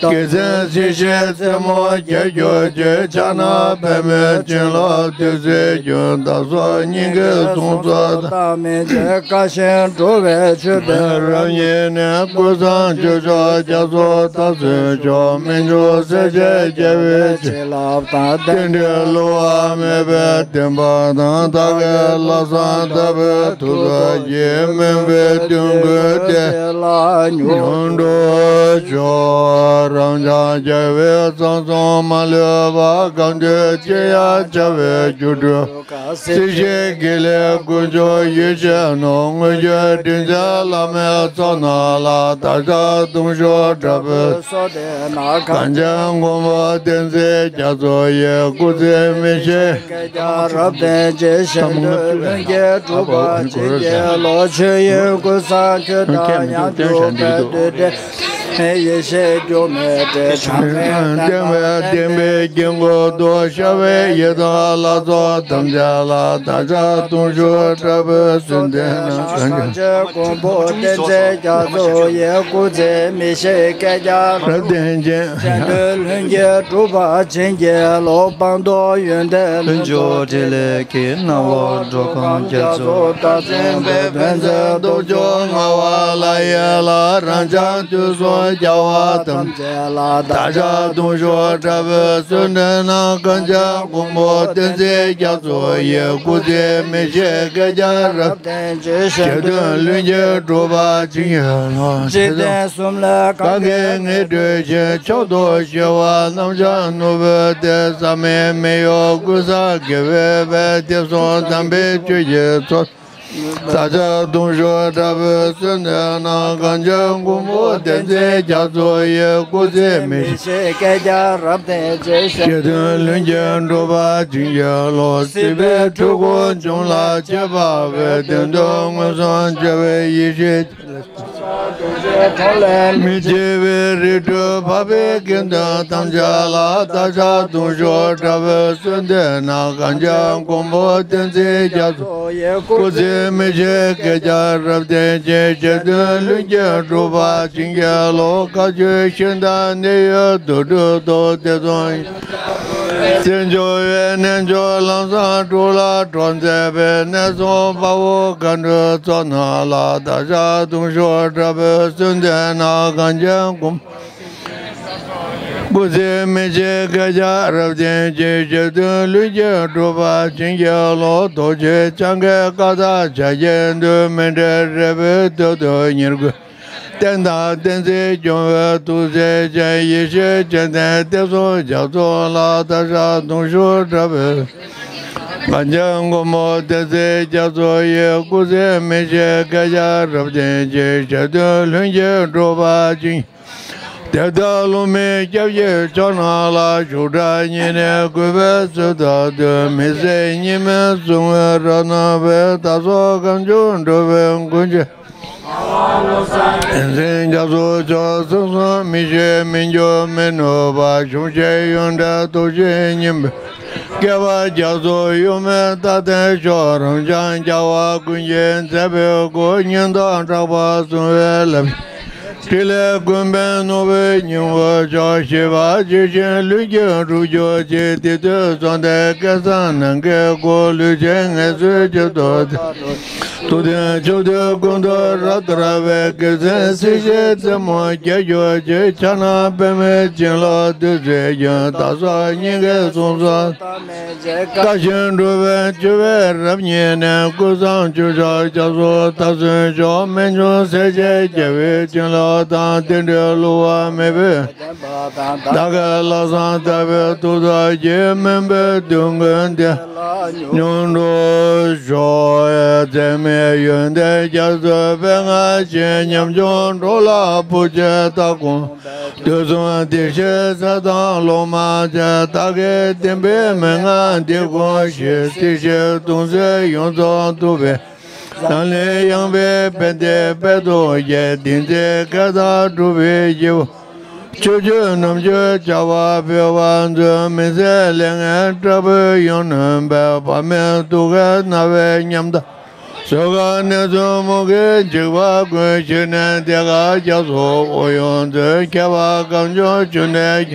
དགེ་མཚན་སྲིད་ཞིའི་རྩེ་མོ་རྒྱས་གྱུར་ཅིག། ཕྱག་ན་པདྨོའི་བྱིན་རླབས་བདུད་རྩིའི་རྒྱུན། བདག་སོགས་སྙིང་གའི་གཟུངས་སུ་བཏང་། མི་མཇེད་དཀའ་ཞིང་སྒྲུབ་པའི་མཆོད་པའི་རབ་བརྙེས་ནས། ཀུན་བཟང་བཅུ་མཆོག་རྒྱ་མཚོ་མཐར་སོན་མཆོག། སྨན་ཆུ་སེར་བྱེས་རྒྱལ་བའི་བྱིན་རླབས་དང་། རྟེན་འབྲེལ་བསླུ་བ་མེད་པའི་བདེན་པ་དང་། བདག་གི་ལྷག་བསམ་དག་པའི་ཐུགས་རྗེ་ཡིས། སྨོན་པའི་དོན་ཀུན་དེ་ལ་མྱུར་འགྲུབ་ཤོག། རབ་འབྱམས་རྒྱལ་བའི་གསང་གསུམ་མ་ལུས་པ། གང་འདུལ་ཅིར་ཡང་འཆར་བའི་སྒྱུ་འཕྲུལ། སྲིད་ཞིའི་དགེ་ལེགས་ཀུན་འབྱུང་ཡེ་ཤེས་སྣང་། དངོས་བརྒྱུད་དྲིན་ཅན་བླ་མའི་ཚོགས་རྣམས་ལ། བདག་ཅག་གདུང་ཤུགས་དྲག་པོས་གསོལ་འདེབས་ན། གངས་ཅན་མགོན་པོ་བསྟན་འཛིན་རྒྱ་མཚོ་ཡི། སྐུ་ཚེ་མི་ཤིགས། བསྐལ་བརྒྱར་རབ་བརྟན་ཅིང་། གཞན་དོན་ལྷུན་གྱིས་གྲུབ་པར་བྱིན་གྱིས་རློབས། ཆོས་དབྱིངས་ཀུན་བཟང་ཁྱོད་དང་ཡང་འཇུག་པའི་བདུད་སྡེ། ཡེ་ཤེས་སྒྱུ་མའི་གྲལ་ཚང་མས་བསྟེན་པ། བསྟན་པའི་དཀྱིལ་འཁོར་དུ་ཤར་བའི་ཡི་དམ་ལྷ་ཚོགས་ཐམས་ཅད་ལ། བདག་ཅག་གདུང་ཤུགས་དྲག་པོས་གསོལ་འདེབས་ན། གངས་ཅན་མགོན་པོ་བསྟན་འཛིན་རྒྱ་མཚོ་ཡི། སྐུ་ཚེ་མི་ཤིགས་བསྐལ་བརྒྱར་རབ་བརྟན་ཅིང་། གཞན་དོན་ལྷུན་གྱིས་གྲུབ་པར་བྱིན་གྱིས་རློབས། སྤངས་རྟོགས་ཡོན་ཏན་ལྷུན་གྱིས་གྲུབ་པར་བྱིན་གྱིས་རློབས། ཕྱག་ན་པདྨོ་འཕྲིན་ལས་ཀྱི་སྣང་བ་འགྲོ་གང་རྒྱ་མཚོ་བདག་འཛིན་སྟོབས་བཅུ་མངའ་བ་ལྷ་ཡི་ལྷ། རབ་འབྱམས་དུས་གསུམ་རྒྱལ་བ་ཐམས་ཅད་ལ། བདག་ཅག་གདུང་ཤུགས་དྲག་པོས་གསོལ་འདེབས་ན། གངས་ཅན་མགོན་པོ་བསྟན་འཛིན་རྒྱ་མཚོ་ཡི། སྐུ་ཚེ་མི་ཤིགས་བསྐལ་བརྒྱར་རབ་བརྟན་ཅིང་། གཞན་དོན་ལྷུན་གྱིས་གྲུབ་པར་བྱིན་གྱིས་རློབས། འཇིག་རྟེན་གསུམ་ལས་གང་གིས་ངེས་སྒྲུབ་ཅིང་། མཆོག་ཏུ་གཞོལ་བ་རྣམ་གཞག་ནོར་བུ་སྟེ། ཟག་མེད་མི་གཡོ་ཀུན་བཟང་དགེ་བའི་དཔལ། དུས་གསུམ་དམ་པའི་ཆོས་ཀྱི་མཚོ། བདག་ཅག་གདུང་ཤུགས་དྲག་པོས་གསོལ་འདེབས་ན། གངས་ཅན་མགོན་པོ་བསྟན་འཛིན་རྒྱ་མཚོ་ཡི། སྐུ་ཚེ་མི་ཤིགས་བསྐལ་བརྒྱར་རབ་བརྟན་ཅིང་། གཞན་དོན་ལྷུན་གྱིས་གྲུབ་པར་བྱིན་གྱིས་རློབས། སྲིད་པའི་འཁྲུལ་འཁོར་འཇོམས་ལ་ཁྱད་པར་བའི། དོན་དུ་མངོན་སུམ་འཆར་བའི་ཡེ་ཤེས། མི་བརྗེད་པའི་རིགས་དྲུག་འཕགས་པའི་དགེ་འདུན་ཐམས་ཅད་ལ། བདག་ཅག་གདུང་ཤུགས་དྲག་པོས་གསོལ་འདེབས་ན། གངས་ཅན་མགོན་པོ་བསྟན་འཛིན་རྒྱ་མཚོ། སྐུ་ཚེ་མི་ཤིགས་བསྐལ་བརྒྱར་རབ་བརྟན་ཅིང་། གཞན་དོན་ལྷུན་གྱིས་གྲུབ་པར་བྱིན་གྱིས་རློབས། བཀའ་བརྒྱུད་ཞིང་དང་གནས་ཡུལ་དུར་ཁྲོད་དུ། དེ་གསུམ་བརྩེ་འཇོ་བའི་རྣལ་འབྱོར་ལམ་བཟང་དྲུག་ལ་གྲོགས་མཛད་པའི། གནས་གསུམ་དཔའ་བོ་མཁའ་འགྲོའི་ཚོགས་རྣམས་ལ། བདག་ཅག་གདུང་ཤུགས་དྲག་པོས་གསོལ་འདེབས་ན། གངས་ཅན་མགོན། སྐུ་ཚེ་མི་ཤིགས་བསྐལ་བརྒྱར་རབ་བརྟན་ཅིང་། གཞན་དོན་ལྷུན་གྱིས་གྲུབ་པར་བྱིན་གྱིས་རློབས། རྡོ་རྗེ་འཆང་གི་བཀའ་ལྟར་བྱ་བཞིན་དུ། མཎྜལ་རས་པའི་སྟོད་དུ་ཉེར་དགུའི། རྟེན་དང་བསྟན་འཛིན་སྐྱོང་བའི་ཐུགས་རྗེ་ཅན། ཡེ་ཤེས་ཅན་ལྡན་དེ་གསུམ་རྒྱ་མཚོ་ལ། བདག་ཅག་གདུང་ཤུགས་དྲག་པོས། གངས་ཅན་མགོན་པོ་བསྟན་འཛིན་རྒྱ་མཚོ་ཡི། སྐུ་ཚེ་མི་ཤིགས་བསྐལ་བརྒྱར་རབ་བརྟན་ཅིང་། གཞན་དོན་ལྷུན་གྱིས་གྲུབ་པར་བྱིན། དེ་ལྟར་ལུང་མི་སྐྱབས་ཀྱི་ཕྱོགས་རྣམས་ལ། བཞུགས་གྲལ་བསྙེན་གནས་གུས་པས་གསོལ་བ་འདེབས། མི་ཟད་ཉི་མའི་གཟུགས་བརྙན་རབ་སྣང་བའི། བདག་སོགས་གང་བྱུང་འགྲོ་བའི་མགོན་ཁྱོད། བསྟན་འཛིན་རྒྱ་མཚོ་མཆོག། གསང་གསུམ་མི་ཤིགས་མི་འགྱུར་མི་ནུབ་པ། གཞོམ་བྱེད་ཡོན་ཏན་སྟོབས་ཆེན་སྙིང་པོའི། བསྐལ་པ་རྒྱ་མཚོ་གཡུལ་མེད་རྟག་བརྟན་ཤོག། རབ་འབྱམས་རྒྱལ་བ་ཀུན་གྱི་མཛད་པའི་སྐུ། སྙིང་དང་གྲགས་པ་བཟུང་བའི་ལྷ། ཕྲིན་ལས་ཀུན་ཕན་ནོར་བུའི་སྙིང་པོ་མཆོག། ཞི་བ་ཇི་བཞིན་ལྷུན་གྱིས་གྲུབ་གྱུར་ཅིག། དེ་དུས་གསུམ་དུ་སྐལ་བཟང་ནམ་མཁའི་སྐུ། ལུས་ཅན་ངལ་གསོའི་དཀྱིལ་དུ། ཐུབ་བསྟན་ཕྱོགས་དུས་ཀུན་ཏུ་རབ་དར་བའི། རྒྱལ་མཚན་སྲིད་ཞིའི་རྩེ་མོ་རྒྱས་གྱུར་ཅིག། ཕྱག་ན་པདྨོའི་བྱིན་རླབས་བདུད་རྩིའི་རྒྱུན། བདག་སོགས་སྙིང་གའི་གཟུངས་སུ། བཀའ་བཞིན་སྒྲུབ་པའི་མཆོད་པའི་རབ་བརྙེས་ནས། ཀུན་བཟང་བཅུ་མཆོག་རྒྱ་མཚོ་མཐར་སོན་ཤོག། སྨན་ཆུ་སེར་བྱེས་རྒྱལ་བའི་བྱིན་རླབས་དང་། རྟེན་འབྲེལ་བསླུ་བ་མེད་པའི། བདག་གི་ལྷག་བསམ་དག་པའི་ཐུགས་རྗེ་ཡིས། སྨོན་པའི་དོན་ཀུན་དེ་ལ་མྱུར་འགྲུབ་ཤོག། འཛད་མེད་ཡོན་ཏན་རྒྱ་མཚོའི་དཔལ་མངའ་ཞིང་། ཉམ་ཆུང་འགྲོ་ལ་བུ་ཆེན་ལྟ་དགོངས། དུས་གསུམ་བདེ་གཤེགས་ཚེ་དང་ལོ་མ་ཆེན། བདག་གི་བསྟན་པའི་མན་ངག་འདི་གོ་ཞིང་། སྲིད་ཞིའི་གདུང་སེལ་ཡོངས་རྫོགས་ཐུབ་པའི། ལག་ལེན་ཡངས་པའི་ཕན་བདེའི་དཔལ་དུ་བཞེས། བདེན་ཚིག་བཀའ་ལྟར་སྒྲུབ་པའི་སྐྱེས་བུ། ཆོས་སྤྱོད་རྣམ་དཔྱོད་བྱ་བ་འཕེལ་བར་མཛོད། མི་ཟད་ལས་ངན་དྲག་པོས་ཡོངས་ནོན་པའི། བར་མའི་དུག་ཁའི་རྣ་བའི་ཉམ་ཐག་སོས་ཀ་ནས་བཙུན་མོ་གི་འཇིགས་པ་ཀུན་ཞི་ནས་དེ་ཀ་རྒྱ་མཚོ་དབུ་ཡོངས་མཛོད། ཁྱད་པར་གང་བྱུང་ཆུ་ནས་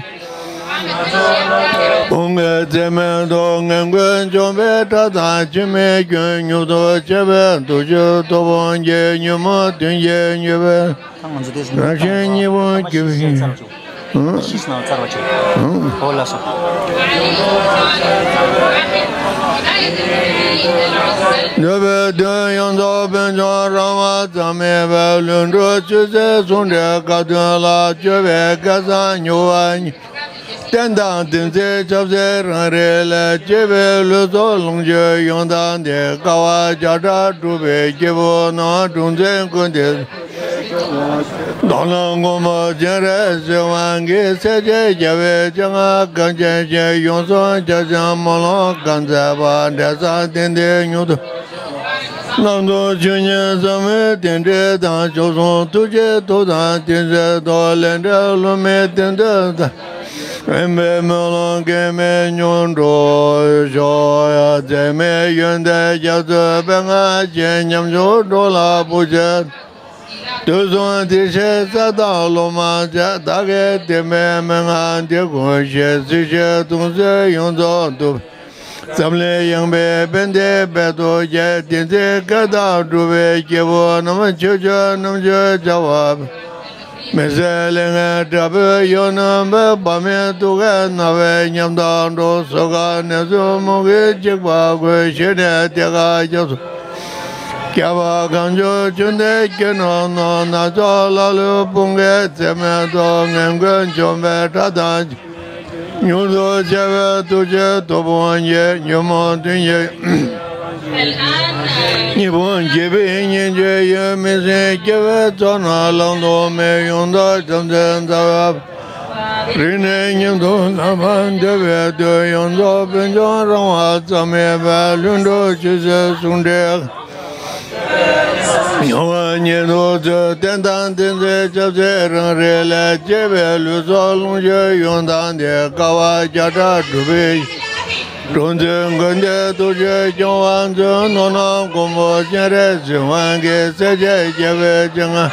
བུང་གི་རྩེ་མེད་དུ། ངན་ཀུན་འཇོམས་པའི་དགྲ་དང་འཆི་མེད་ཁྱོད། མྱུར་དུ་མཆོད་པའི་ཐུགས་རྗེས་ཐུགས་དཔུང་གིས། ཉོན་མོངས་གདོན་བགེགས་མྱོས་པའི། ད་ང་ཚོ་དེ་བཞིན་རང་གཞན་གཉིས་པོ་སྐྱེ་བའི། ཨང་། ཤིས་ནང་ཚར་བ་ཆེ། ཨང་། ཨོ་ལགས་སོ། འདོད་པའི་དོན་ཡོངས་རྫོགས་ཕུན་ཚོགས་རང་དབང་ཙམ་མེད་པའི། ལྷུན་གྲུབ་ཆོས་སྲིད་ཟུང་འབྲེལ་དགའ་སྟོན་ལ། སྤྱོད་པའི་སྐལ་བཟང་མྱུར་བ་ཉིད། རྟེན་དང་བདེན་ཚིག་ཆབ་སྲིད་རང་རིག་ལས། སྐྱེས་པའི་ལུས་སྲོག་ལོངས་སྤྱོད་ཡོངས་དག་འདི། དཀའ་བ་བརྒྱ་ཕྲག་སྒྲུབ་པའི་སྐྱེས་བུ་རྣམས། གྲོང་འཛིན་ཀུན་ཏུ། མདོར་ན་མགོན་པོ་སྤྱན་རས་གཟིགས་དབང་གིས། སྲས་བཅས་རྒྱལ་བའི་སྤྱན་སྔར་གངས་ཅན་ཞིང་། ཡོངས་སུ་རྒྱ་ཆེན་སྨོན་ལམ་གང་མཛད་པ། འབྲས་བཟང་དེང་འདིར་མྱུར་དུ། རྣམ་རྟོག་ཆོས་ཉིད་ཟབ་མོའི་རྟེན་འབྲེལ་དང་། མཆོག་ཟུང་ཐུགས་རྗེའི་ཐུགས་དམ་བརྟན་ཚུལ་དུ། ལས་འབྲས་རློམ་མེད་བདེན་དོན་དང་། དབེན་པའི་སྨོན་ལམ་གེགས་མེད་མྱུར་འགྲུབ་ཤོག། འཛད་མེད་ཡོན་ཏན་རྒྱ་མཚོའི་པད་ངར་ཅན། ཉམ་ཆུང་འགྲོ་ལ་བུ་ཆེན། དུས་གསུམ་བདེ་གཤེགས་ས་དང་ལུང་མ་ཆེན། བདག་གི་བསྟན་པའི་མན་ངག་འདི་ཀུན་ཤེས། སྲིད་ཞིའི་དུག་མཚོན་ཡོངས་རྫོགས་འཐུལ། འཛམ་གླིང་ཡངས་པའི་ཕན་བདེའི་དཔལ་དུ་སྐྱེ། བདེན་ཚིག་བཀའ་དང་སྒྲུབ་པའི་སྐྱེས་བུ་རྣམས། ཆོས་སྤྱོད་རྣམ་དཔྱོད་བྱ་བ། མི་ཟད་ལས་ངན་དྲག་པོའི་ཡུལ་རྣམས་པ། བག་མེད་དུག་གིས་ན་བའི་ཉམ་ཐག་འགྲོ། སོས་ཀ་ནས་བཙུན་མོ་གི་འཇིགས་པ་ཀུན། ཞི་ནས་དེ་ཀ་རྒྱ་མཚོ། ཁྱད་པར་གང་བྱུང་ཆུ་འདི་སྐྱེས་ནས་ནོར། ནག་ཕྱོགས་ལ་ལུས་བུང་གི་རྩེ་མེད་དུ། ངན་ཀུན་འཇོམས་པའི་དགྲ་དང་། མྱུར་དུ་མཆོད་པའི་ཐུགས་རྗེས་ཐུགས་དཔུང་གིས། ཉོན་མོངས་གདོན་བགེགས་ཉེས་པ་བགེགས་པའི་ཉེས་སྤྱོད་ཡོད་མི་སྲིད། སྐྱེ་བོའི་ཚོགས་རྣམས་བླང་དོར་མེད། ཡོངས་རྫོགས་བྱང་སེམས་རྩ་བའི། རིང་ནས་ཉིད་དུ་རྣམ་པར་འདོད་པའི་དོན། ཡོངས་རྫོགས་ཕུན་ཚོགས་རང་དབང་ཙམ་མེད་པའི། ལྷུན་གྲུབ་ཆོས་སྲིད་ཟུང་འབྲེལ། མྱུར་བ་ཉིད་དུ་མཛོད། རྟེན་དང་བདེན་ཚིག་ཆབ་སྲིད་རང་རིག་ལས། སྐྱེས་པའི་ལུས་སྲོག་ལོངས་སྤྱོད་ཡོངས་དག་འདི། དཀའ་བ་བརྒྱ་ཕྲག་སྒྲུབ་པའི། གྲོང་འཛིན་ཀུན་ཏུ་ཐུགས་རྗེས་སྐྱོང་བར་མཛོད། ནོར་རྣམས་མགོན་པོ་སྤྱན་རས་གཟིགས་དབང་གིས། སྲས་བཅས་རྒྱལ་བའི་སྤྱན་སྔར།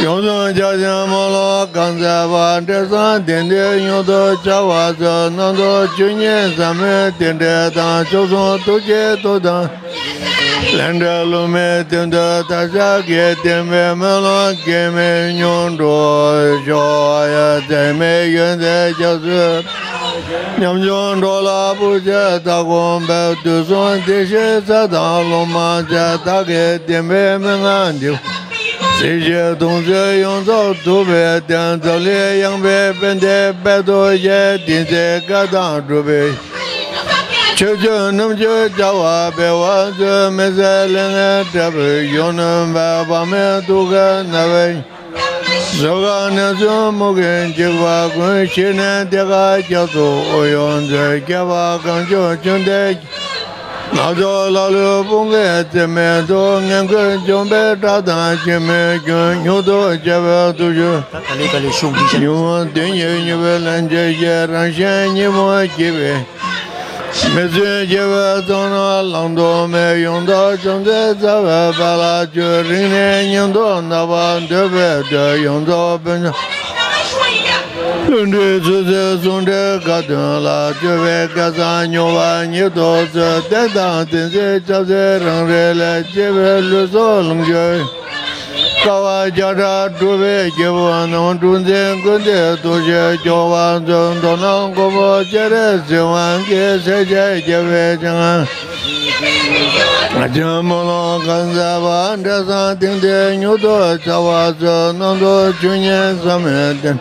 ཡོངས་སུ་རྒྱ་ཆེན་སྨོན་ལམ་གང་མཛད་པ། འབྲས་བཟང་དེང་འདིར་མྱུར་དུ་བྱ་བར་མཛོད། རྣམ་རྟོག་ཆོས་ཉིད་ཟབ་མོའི་རྟེན་འབྲེལ་དང་། མཆོག་ཟུང་ཐུགས་རྗེའི་ཐུགས་དམ། ལས་འབྲས་རློམ་མེད་བདེན་དོན་མཐའ་ཡས་ཀྱི། བསྟན་པའི་སྨོན་ལམ་གེགས་མེད་མྱུར་འགྲུབ་ཤོག། འཛད་མེད་ཡོན་ཏན་རྒྱ་མཚོའི། ཉམ་ཆུང་འགྲོ་ལ་བུ་ཆེན་ལྟ་དགོངས་པའི། དུས་གསུམ་བདེ་གཤེགས་ས་དང་ལུང་མ་ཆེན། བདག་གི་བསྟན་པའི་མན་ངག་འདི། སྲིད་ཞིའི་དུག་མཚོན་ཡོངས་རྫོགས་འཐུལ་བའི་རྟེན། འཛམ་གླིང་ཡངས་པའི་ཕན་བདེའི་དཔལ་དུ་སྐྱེ། བདེན་ཚིག་བཀའ་དང་སྒྲུབ་པའི། ཆོས་སྤྱོད་རྣམ་དཔྱོད་བྱ་བ་འཕེལ་བར་མཛོད། མི་ཟད་ལས་ངན་དྲག་པོའི་ཡུལ་རྣམས་པ། བག་མེད་དུག་གིས་ན་བའི། སོས་ཀ་ནས་བཙུན་མོ་གི་འཇིགས་པ་ཀུན། ཞི་ནས་དེ་ཀ་རྒྱ་མཚོ་དབུ་ཡོངས་མཛོད། ཁྱད་པར་གང་བྱུང་ཆུ་འདི། ནག་ཕྱོགས་ལ་ལུས་བུང་གི་རྩེ་མེད་དུ། ངན་ཀུན་འཇོམས་པའི་དགྲ་དང་འཆི་མེད་ཁྱོད། མྱུར་དུ་མཆོད་པའི་ཐུགས་རྗེས། ད་ག་ལེ་ག་ལེ་ཤུགས་འདི་བཞག་ཉོན་མོངས་གདོན་བགེགས་མྱོས་པའི་ལན་ཆད་ཀྱི། རང་གཞན་གཉིས་པོ་སྐྱེ་བའི། མི་བརྫུན་སྐྱེ་བོའི་ཚོགས་རྣམས་བླང་དོར་མེད། ཡོངས་རྫོགས་བྱང་སེམས་རྩ་བའི་དཔལ་ལ་སྤྱོད། རིང་ནས་ཉིད་དུ་རྣམ་པར་འདོད་པའི་དོན། ཡོངས་རྫོགས་ཕན་ཚུན། ལྷུན་གྲུབ་ཆོས་སྲིད་ཟུང་འབྲེལ་དགའ་སྟོན་ལ། སྤྱོད་པའི་སྐལ་བཟང་མྱུར་བ་ཉིད་དུ་མཛོད། རྟེན་དང་བདེན་ཚིག་ཆབ་སྲིད་རང་རིག་ལས། སྐྱེས་པའི་ལུས་སྲོག་ལོངས་སྤྱོད། དཀའ་བ་བརྒྱ་ཕྲག་སྒྲུབ་པའི་སྐྱེས་བུ་རྣམས། གྲོང་འཛིན་ཀུན་ཏུ་ཐུགས་རྗེས་སྐྱོང་བར་མཛོད། མདོར་ན་མགོན་པོ་སྤྱན་རས་གཟིགས་དབང་གིས། སྲས་བཅས་རྒྱལ་བའི་སྤྱན་སྔར། རྒྱ་ཆེན་སྨོན་ལམ་གང་མཛད་པ། འབྲས་བཟང་དེང་འདིར་མྱུར་དུ་བྱ་བར་མཛོད། རྣམ་རྟོག་ཆོས་ཉིད་ཟབ་མོའི་རྟེན།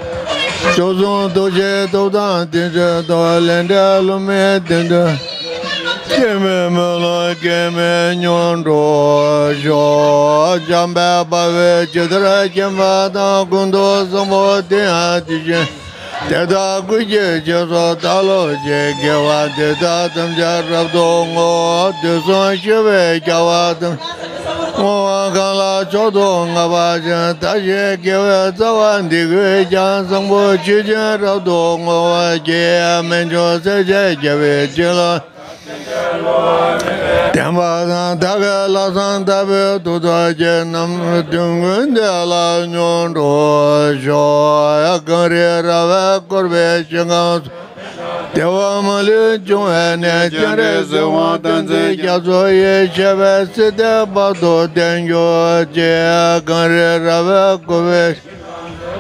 མཆོག་ཟུང་ཐུགས་རྗེའི་ཐུགས་དམ་བརྟན་ཚུལ་དུ། ལས་འབྲས་རློམ་མེད་བདེན་དོན། སྐྱེ་མེད་སྨོན་ལམ་གེགས་མེད་མྱུར་འགྲུབ་ཤོག། འཇམ་དཔལ་དཔའ་བོས་ཇི་ལྟར་མཁྱེན་པ་དང་། ཀུན་ཏུ་བཟང་པོ་དེ་ཡང་དེ་བཞིན། དེ་དག་ཀུན་གྱི་རྗེས་སུ་བདག་སློབ་ཅིང་། དགེ་བ་འདི་དག་ཐམས་ཅད་རབ་ཏུ་བསྔོ། དུས་གསུམ་སྤྱོད་པའི་རྒྱལ་བ་དང་། བསྔོ་བ་གང་ལ་མཆོག་ཏུ་བསྔགས་པ་ཅན། བདག་གཞན་དགེ་བའི་རྩ་བ་འདི་ཀུན་ཀྱང་། བཟང་པོ་ཆོས་ཅན་རབ་ཏུ་བསྔོ་བར་བགྱི། རྨད་བྱུང་སྲས་བཅས་རྒྱལ་བའི་བྱིན་རླབས། བསྟན་པ་དང་ དག་ལྷག་བསམ་ལྟ་བུའི་ཐུགས་རྗེ་རྣམས་དུས་ཀུན་དེ་ལ་མྱུར་འགྲུབ་ཤོག། གངས་རི་ར་བས་བསྐོར་བའི་ཞིང་ཁམས་སུ། བདེ་བ་མ་ལུས་འབྱུང་བའི་གནས། སྤྱན་རས་གཟིགས་དབང་བསྟན་འཛིན་རྒྱ་མཚོ་ཡི། ཞབས་པད་སྲིད་མཐའི་བར་དུ་བརྟན་གྱུར་ཅིག། གངས་རི་ར་བས་བསྐོར་བའི།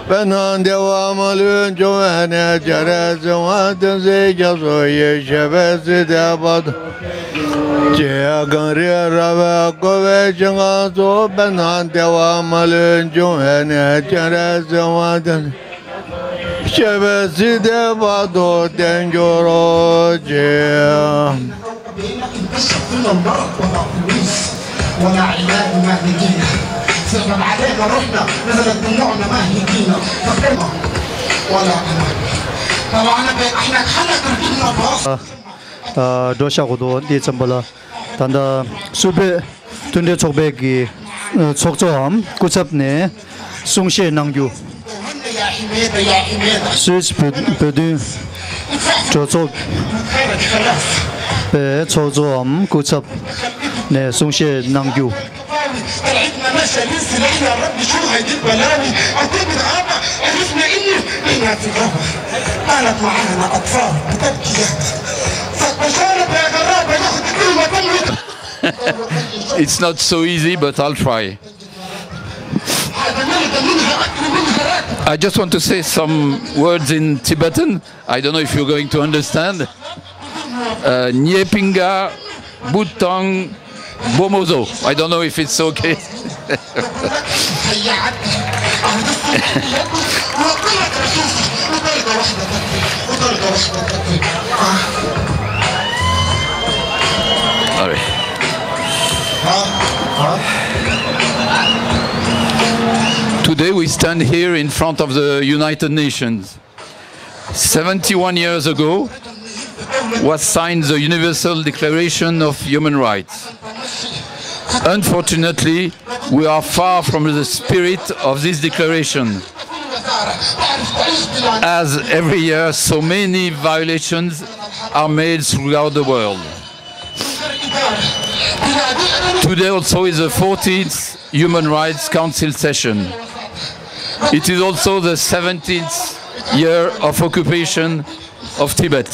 དཔལ་ནང་བདེ་བ་མ་ལུས་འབྱུང་བའི་གནས། སྤྱན་རས་གཟིགས་དབང་བསྟན་འཛིན་རྒྱ་མཚོ་ཡི། ཞབས་པད་སྲིད་མཐའི་བར་དུ། ཅེས་གངས་རི་ར་བས་བསྐོར་བའི་ཞིང་ཁམས་སུ། དཔལ་ནང་བདེ་བ་མ་ལུས་འབྱུང་བའི་གནས། སྤྱན་རས་གཟིགས་དབང་བསྟན་འཛིན། ཞབས་པད་སྲིད་མཐའི་བར་དུ་བརྟན་གྱུར་ཅིག། بينك البشر كلهم مرض ولا فلوس ولا عيال ولا نجيلة. صعبت علينا رحنا نزلت دموعنا ما هدينا. فكرنا ولا أمان. طلعنا بين احنا كحنا كركبنا الباص. ཨ། འགྲོ་ཤག་གོ་དོ་འདི་ཙམ་པ་ལ། ད་ལྟ་སུད་བོད་མཐུན་འབྲེལ་ཚོགས་པའི་གི་ཚོགས་གཙོའམ་སྐུ་ཚབ་ནས་གསུང་བཤད་གནང་རྒྱུ། སུད་བོད་བོད་དོན་གྲོས་ཚོགས་པའི་ཚོགས་གཙོའམ་སྐུ་ཚབ་ནས་གསུང་བཤད་གནང་རྒྱུ། طلعتنا ماشية لسه نحن ربي شو هيدي البلاوي. أكيد بتعرفنا عرفنا إنه إحنا في غابة. كانت معانا أطفال بتبكي يا. فالتجارب يا غرابة ياخد كل ما تم. It's not so easy, but I'll try. I just want to say some words in Tibetan. I don't know if you're going to understand. Uh, Nyepinga Butang Bomozo. I don't know if it's okay. All right. Today we stand here in front of the United Nations. Seventy-one years ago was signed the Universal Declaration of Human Rights. Unfortunately, we are far from the spirit of this declaration, as every year so many violations are made throughout the world. Today also is the fourteenth Human Rights Council session. It is also the seventeenth year of occupation of Tibet.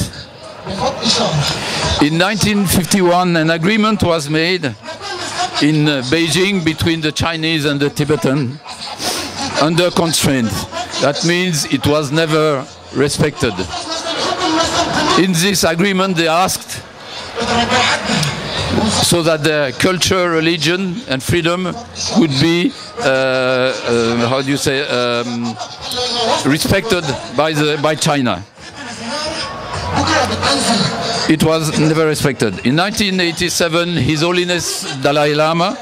In nineteen fifty-one, an agreement was made in, uh, Beijing between the Chinese and the Tibetan under constraint. That means it was never respected. In this agreement, they asked so that their culture, religion, and freedom would be, uh, uh, how do you say, um, respected by the, by China. It was never respected. In nineteen eighty-seven, His Holiness Dalai Lama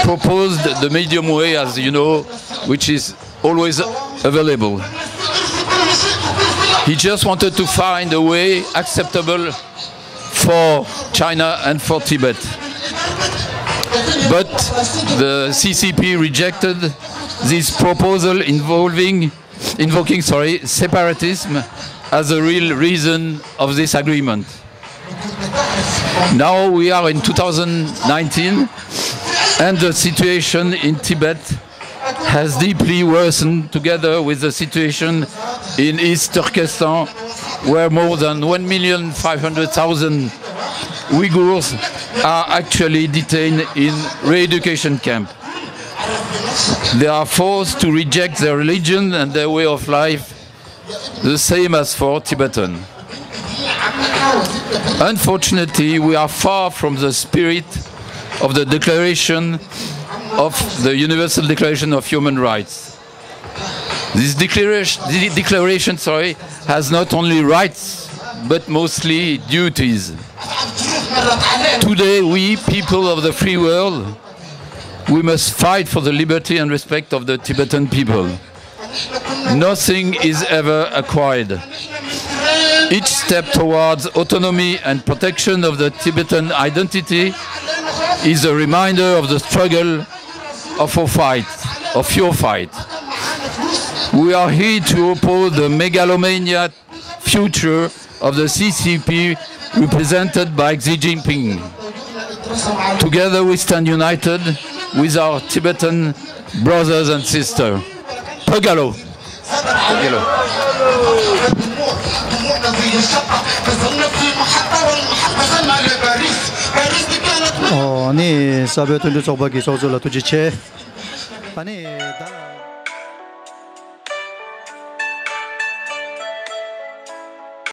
proposed the medium way, as you know, which is always available. He just wanted to find a way acceptable for China and for Tibet. But the C C P rejected this proposal involving, invoking, sorry, separatism as a real reason of this agreement. Now we are in two thousand nineteen, and the situation in Tibet has deeply worsened, together with the situation in East Turkestan, where more than one million five hundred thousand Uyghurs are actually detained in re-education camp. They are forced to reject their religion and their way of life, the same as for Tibetan. Unfortunately, we are far from the spirit of the declaration of the Universal Declaration of Human Rights. This declaration, the declaration, sorry, has not only rights, but mostly duties. Today, we, people of the free world, we must fight for the liberty and respect of the Tibetan people. Nothing is ever acquired. Each step towards autonomy and protection of the Tibetan identity is a reminder of the struggle of our fight, of your fight. We are here to oppose the megalomania future of the C C P represented by Xi Jinping. Together we stand united with our Tibetan brothers and sisters. Pagalo. Pagalo. ཨོ་ནི་ས་བོད་མཐུན་སྒྲིལ་ཚོགས་པ་གི་ཚོགས་གཙོ་ལ་ཐུགས་རྗེ་ཆེ། ཨ་ནི་ད།